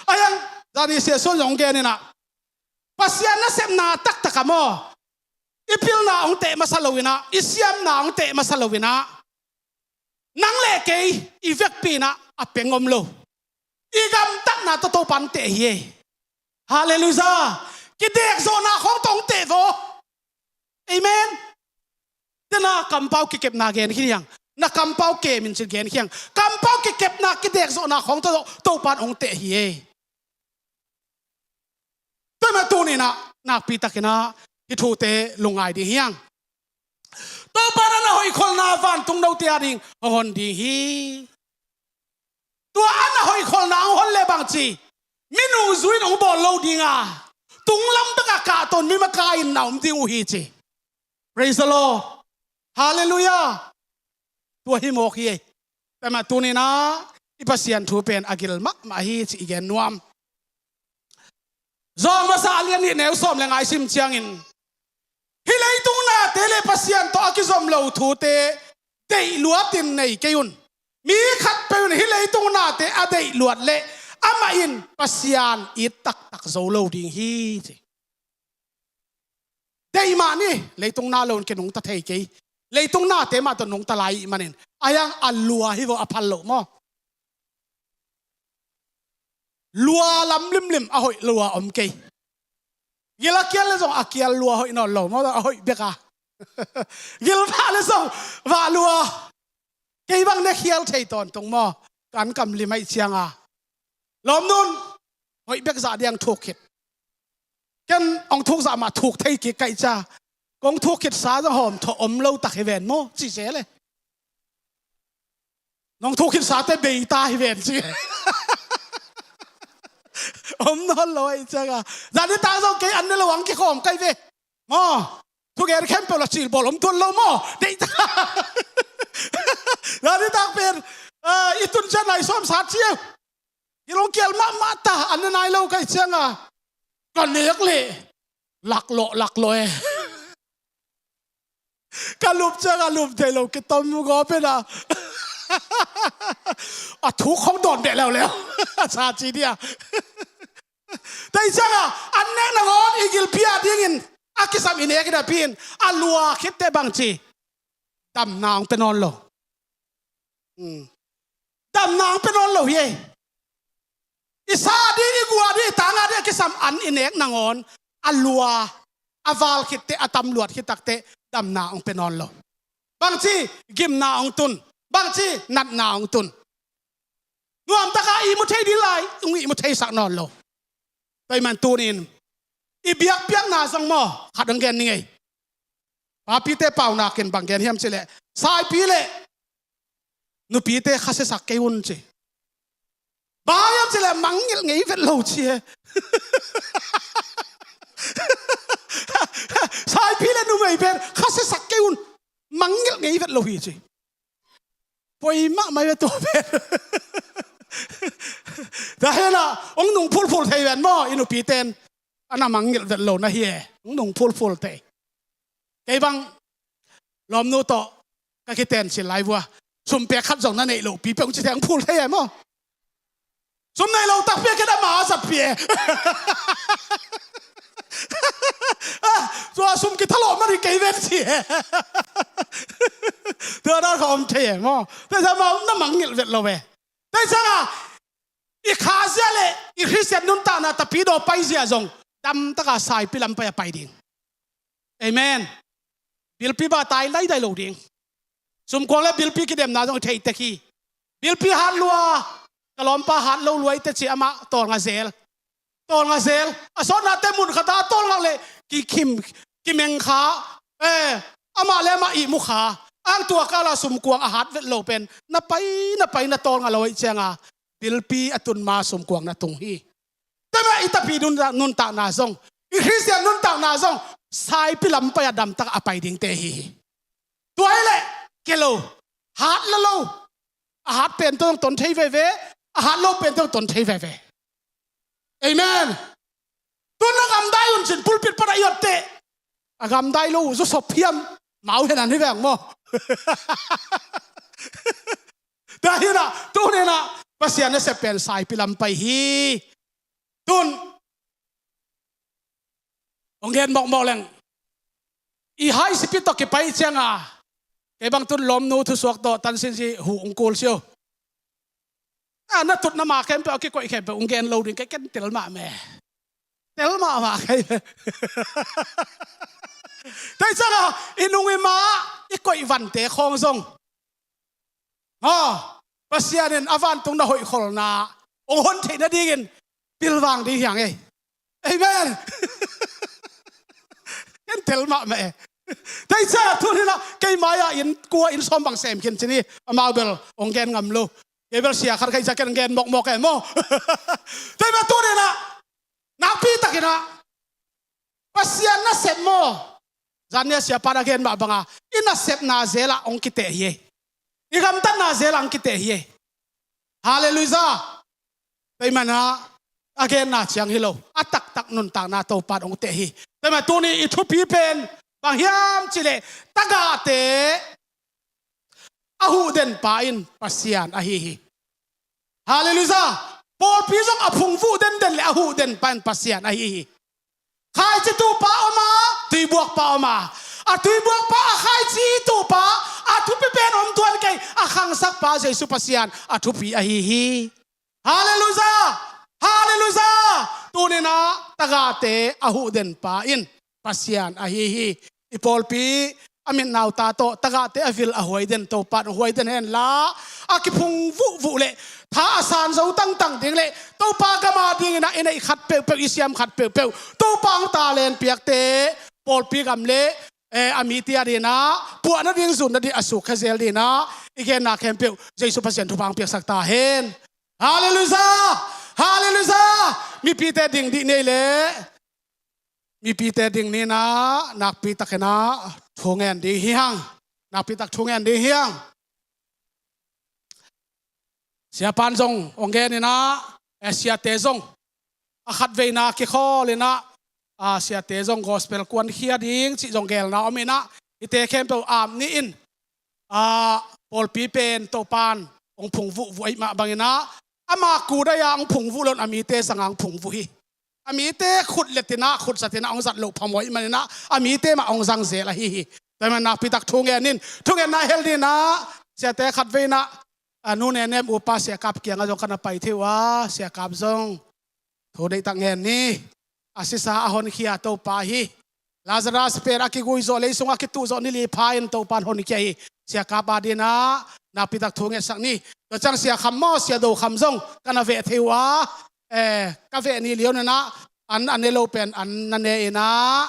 A hiang zani siasun zong gen in ah Pasian nasepna taktak a maw, i pilna hong teh masa lo in ah, i siamna hong teh masa lo in ah, nang le kei i vekpi in ah a peng om lo. I gamtatna tawh Topa hong teh hi e. Halleluiah. Kidekzawhna khawng tawh hong teh vaw. Amen. Tua na kampau kikepna gen khin hiang. Na kampau kem in cin gen khin hiang. Kampau kikepna kidekzawhna khawng tawh Topa hong teh hi e. Tua mah tuni-in ah nakpi takin ah hih thute lungngai ding hiang. Topa in a na hoih kholna vantung note a ding hong hon ding hi. Tua a na hoih kholna hong hon leh bang ci? Minung zui in hong bawl lo ding a, tunglam bek a kahto in mi makai in na om ding uh hi ci. Praise the Lord. Halleluiah. Tua hi mawk hi e. Tua mah tuni-in ah i Pasian thu pen a gil mahmah hi ci i gen nuam. Zawhmasa a lian nih neu sawm le nga i sim ciangin, hih leitung nate le Pasian tawh a kizom lo thute deih luatin nei kei un. Mi khatpeuh in hih leitung nate a deih luat leh amah in Pasian it taktak zo lo ding hi ci. Deih mah ni, leitung na lo in kinungta thei kei. Leitung nate mah tawh nungta lai ih manin a hiang a lua hi vaw, a phal loh maw? Lua lam limlim a hoih lua om kei. Gil a kial le zong a kial lua hoih nawn lo maw, a hoih bek a. Gil vah le zong vah lua. Kei bang ne khial thei tawntung maw? Kan kam lim ahih cianga lawmnu in hoih bek zah ding thuk khit. Ken hong thuk zah mah thuk thei kik ka hih ciang, kong thuk khitsa zong hawm thawh om lo tak hi ven maw ci se le. Nong thuk khitsate bei ta hi ven ci. Om nawn lo ahih cianga, zanitak zong kei an ne lo ang kikhawm ka hi ve. Maw, thugen khempeuh la cilbawl om tuan lo maw? Deih ta. Zanitak pen, ah, i tun ciang nai sawm sat ci eu. I lawng kial mahmah ta, an ne nai lo ka hih cianga, ka nek leh laklawh laklawh e. Ka lup cianga lup thei lo kitom gawp in a, a thuk khong dawn beh leuleu. A sa ci dia. Tua hih cianga an nek nangawn i gilpi a dingin a kisam i nek i napi in a lua khitteh bangci? Damna hong pia nawn lo. Hmm. Damna hong pia nawn lo hi ei. I sa ding, i gua ding, i tanga ding a kisam an i nek nangawn a lua, a val khitteh, a tam luat khit takteh damna hong pia nawn lo. Bangci? Gimna hong tun. Bangci? Natna hong tun. Nuamtaka ihmu thei ding lai, hong ihmu theisak nawn lo. Tua ahih man tunin i biakpiakna zong maw, khat hong gen ning ei. Papite paunakin bang gen hiam cileh, saipi le nupite khasiasak kei un ci. Bang hiam cileh mangngilh ngei vet lo ci e. Saipi le numei pen khasiasak kei un, mangngilh ngei vet lo hi ci. Poi mahmah ve tua pen. Tua henah hong nung phulphul thei ven maw, i nupiten. A na mangngilh vet lo na hi e, hong nung phulphul thei. Kei bang lawmnu tawh ka kitencil lai vua, sum pek khat zong na neih loh pi peuh ci thei ang phul thei e maw? Sum neih lo takpi a kei ama a zatpi e. Ah, tua sum kithalawh mani kei ven ci e. Tua dan kha om thei e maw? Tua zama na mangngilh vet lo e. Tua hi cianga i khazia le i Khristian nuntakna tapidaw paizia zong damtaka saipi lam pai a pai ding. Amen. Bilpi ba tai laidai lo ding. Sumkuang le bilpi kidemna zong i theitek hi. Bilpi hat lua, ka lawmpa hat lo luai teci amah tawlnga zel. Tawlnga zel. A sawtnate mun khata a tawlnga le kikhim, kimeng kha. Eh, amah le amah ihmu kha. Ang tua kala sumkuang a hat vet lo pen na pai, na pai na tawlnga lo ih cianga bilpi a tun ma sumkuang na tung hi. Tua mah i tapi nun, nuntakna zong, i Khristian nuntakna zong saipi lam pai a damtak a pai dingte hi hi. Tua hi leh kei lo, hat la lo, a hat pen tawh ton thei veve, a hat lo pen tawh ton thei veve. Amen. Tun a gamdai un cin pulpit pan a i otte a gamdai lo uh zu sop hiam? Mau hen an hi veng maw? Tua hinah tuninah Pasian nasep pen saipi lam pai hi. Tun hong gen mawkmawk leng i hai sipi tawh kipai cianga kei bang tun lawmnu thusuak tawh tansinsi huh hong kul sio. A na tutna ma khempeuh a kikoih khempeuh hong gen lo ding kei ken tel mahmah e. Tel mahmah kei. Tua hi cianga i nung i ma i koih vante khawng zong aw, Pasian in a vantung na hoihkholhna hong hon theih nadingin pilvang ding hiang ei. Amen. Ken tel mahmah e. Tua hi cianga tuninah kei mai-ah inn kua inn sawm bang sem khin cin hi. Amau bel hong gen ngam lo. Kei bel sia khat khaisa ken gen mawkmawk e maw? Tua hi mah tuninah nakpi takinah Pasian nasep maw? Zan nia siapa na gen mah banga i nasepna zelah hong kiteh hi ei. I gamtatna zelah hong kiteh hi ei. Halleluiah. Tua hi manah a genna ciang hi lo, a taktak nuntakna Topa in hong teh hi. Tua hi mah tuni i thupi pen bang hiam cileh tagahte a huhden pa in Pasian ahi hi. Halleluiah. Pawlpi zong a phungvuh denden le a huhden pa in Pasian ahi hi. Khaici tuhpa om a, tuibuakpa om a, a tuibuakpa a khaici tuhpa a thupi pen om tuan kei a khangsakpa Jesu Pasian a thupi ahi hi. Halleluiah. Halleluiah. Tuninah tagahte a huhden pa in Pasian ahi hi. I pawlpi a mitnauta tawh tagahte a vil a huaiden Topa in huaiden henla a kiphung vuhvuh le tha a san zo tangtang ding le Topa gama dinginah i neih khat peuhpeuh i siam khat peuhpeuh Topa ang talent piakte pawlpi gam le eh, a mite a dinah puahna ding zunna ding a sukkhia zel dinah i genna khempeuh Jesu Pasian thupha ang piaksak ta hen. Halleluiah. Halleluiah. Mipite ding dih nei le mipite ding ninah nakpi takinah thu ngen ding hi hang. Nakpi tak thu ngen ding hi hang. Siapan zong hong geninah eh, siate zong a khatveina kikhawlinah ah, siate zong gospel kuankhia ding cih zong gelna om inah hite khempeuh ap nihin ah, pawlpi pen Topan hong phungvuh vuh ahih mah banginah ama kudai-a hong phungvuh lo in a mite sanga hong phungvuh hi. A mite khut letinah khut zatinah hong zat loh phamawh ahih maninah a mite mah hong zang zel ahi hi. Tua hi mah nakpi tak thu ngen in thu ngenna hel dinah siate khatvei inah a nu Nenem upa Sia Kap kiangah zong ka na pai thei uh a, Sia Kap zong thu deihtak ngen ni. A sisa a honkhia Topa hi. Lazarus pen a kigui zawh lei sungah a kituh zawh ni li pha in Topa in honkhia hi. Sia Kap a dinah nakpi tak thu ngetsak ni. Tua ciang Sia Kham maw Sia Do Kham zong ka na veh thei uh a, eh, ka veh ni lio nanah an a ne lo pen an na ne inah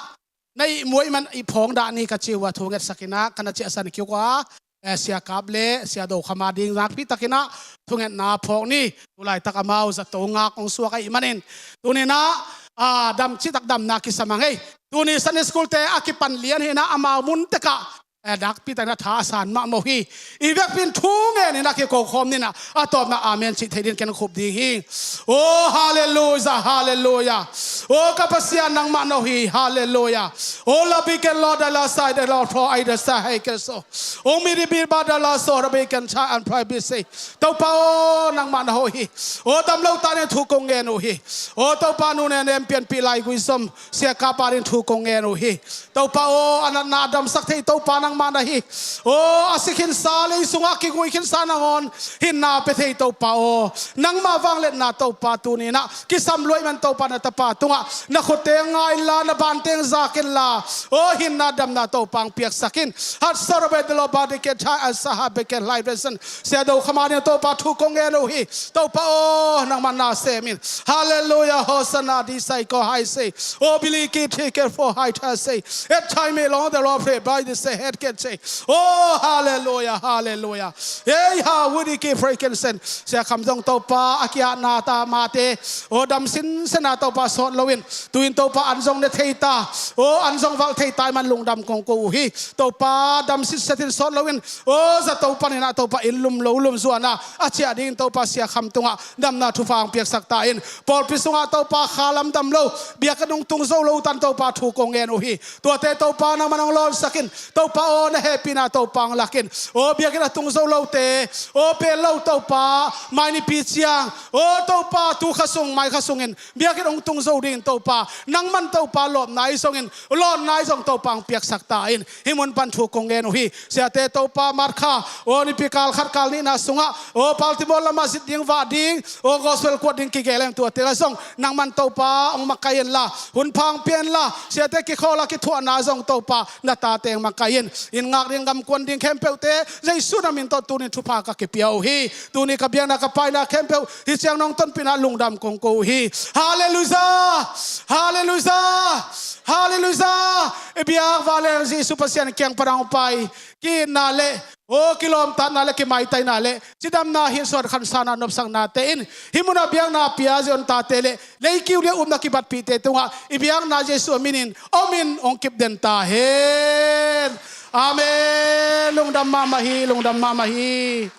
na ihmu ahih man i phawng dah ni ka ci uh a thu ngetsak inah ka na ciahsan kik uh a, eh, Sia Kap le Sia Do Kham a ding nakpi takinah thungetna phawk ni. Tulaitak amau zato ngak hong suak ahih manin tuninah ah, dam citak damna kisam a ngei. Tuni Sunday school-te a kipan lian hinah amau mun tekah eh, nakpi takin a tha a san mahmah uh hi. I vekpi in thu ngen in a kiko khawm ni in ah, a tawpna amen cih thei dingin ken khup ding hi. Oh, halleluia, halleluia. Oh, ka Pasian, nangmah na uh hi, halleluia. Oh, labi ken lo da la sai da lo pro ai da sa hei ken so. Oh, mi di bi ba da la so da bi ken cha an prai bi sei. Topa aw, nangmah na uh hi. Oh, dam lo ta dingin thu kong ngen uh hi. Oh, Topa, nu ne nem pianpih lai gui zom sia ka pa dingin thu kong ngen uh hi. Topa aw, a natna a damsak thei Topa nangmah na hi. Aw, a si khinsa, lei sungah kigui khinsa nangawn hinna pia thei Topa aw, nangmah vangliatna Topa tuni in ah kisam luai man Topa na tapa tungah na khutteng nga inla, na banteng zak inla, aw, hinna damna Topa hong piaksak in. Hat sarabe delo ba diketha an saha beket lai bensen. Sia do khama ni Topa thu kong ngen uh hi. Topa aw, nangmah na sem in. Halleluia, Hosanna, di sai ko hai sei. O bili ki thi ke fo hai tha sei. Et thai me long the Lord pray by the say het ken sei. Oh, halleluia, halleluia. Ei ha wudi ki pray ken sen. Sia kham zong Topa a kia na ta ma te. O dam sin sen a Topa sawt lo in. Tu in Topa an zong ne thei ta. O an zong val thei ta i man lungdam kong ko uh hi. Topa dam sin set in sawt lo in. O za Topa ni in ah Topa in lum lo lum zuan a a ciah dingin Topa sia kham tungah damna thupha hong piaksak ta in. Pawlpi sungah Topa kha lam dam lo, biakinn hong tung zo lo tan Topa thu kong ngen uh hi. Tuate Topa nangman hong lawnsak in. Topa aw, na hehpihna Topa hong lak in. Aw, biakinn a tung zo lote, aw, pel lo Topa, mai nipi ciang, aw, Topa, tu kha sung, mai kha sungin biakinn hong tung zo dingin Topa nangman Topa lawpna i zongin, lawnna i zong Topa hong piaksak ta in. Hih mun pan thu kong ngen uh hi. Siate Topa mat kha, aw, nipi kal khat kal nihna sungah, aw, Baltimore lamah zit ding vah ding, aw, gospel kuat ding kigel leng tuate la zong nangman Topa hong makai inla, hun pha hong pia inla, siate kikhawl a kithuahna zong Topa na tate hong makai in. Inn ngak ding, gam kuan ding khempeuhte Jesu na min tawh tuni thupha ka kipia uh hi. Tuni ka biakna ka paina khempeuh hih ciang nong tonpihna lungdam kong ko uh hi. Halleluia! Halleluia! Halleluia! I biak vanglian Jesu Pasian kiang pan hong pai ki-itna le, aw, kilawmtatna le kimaitaina le cidamna, hinsuan khansana nopsaknate in hih munah biakna pia Zion tate le leikiu le upna kibatpihte tungah i biakna Jesu a minin om in hong kipden ta hen. Amen. Lungdam mahmah hi, lungdam mahmah hi.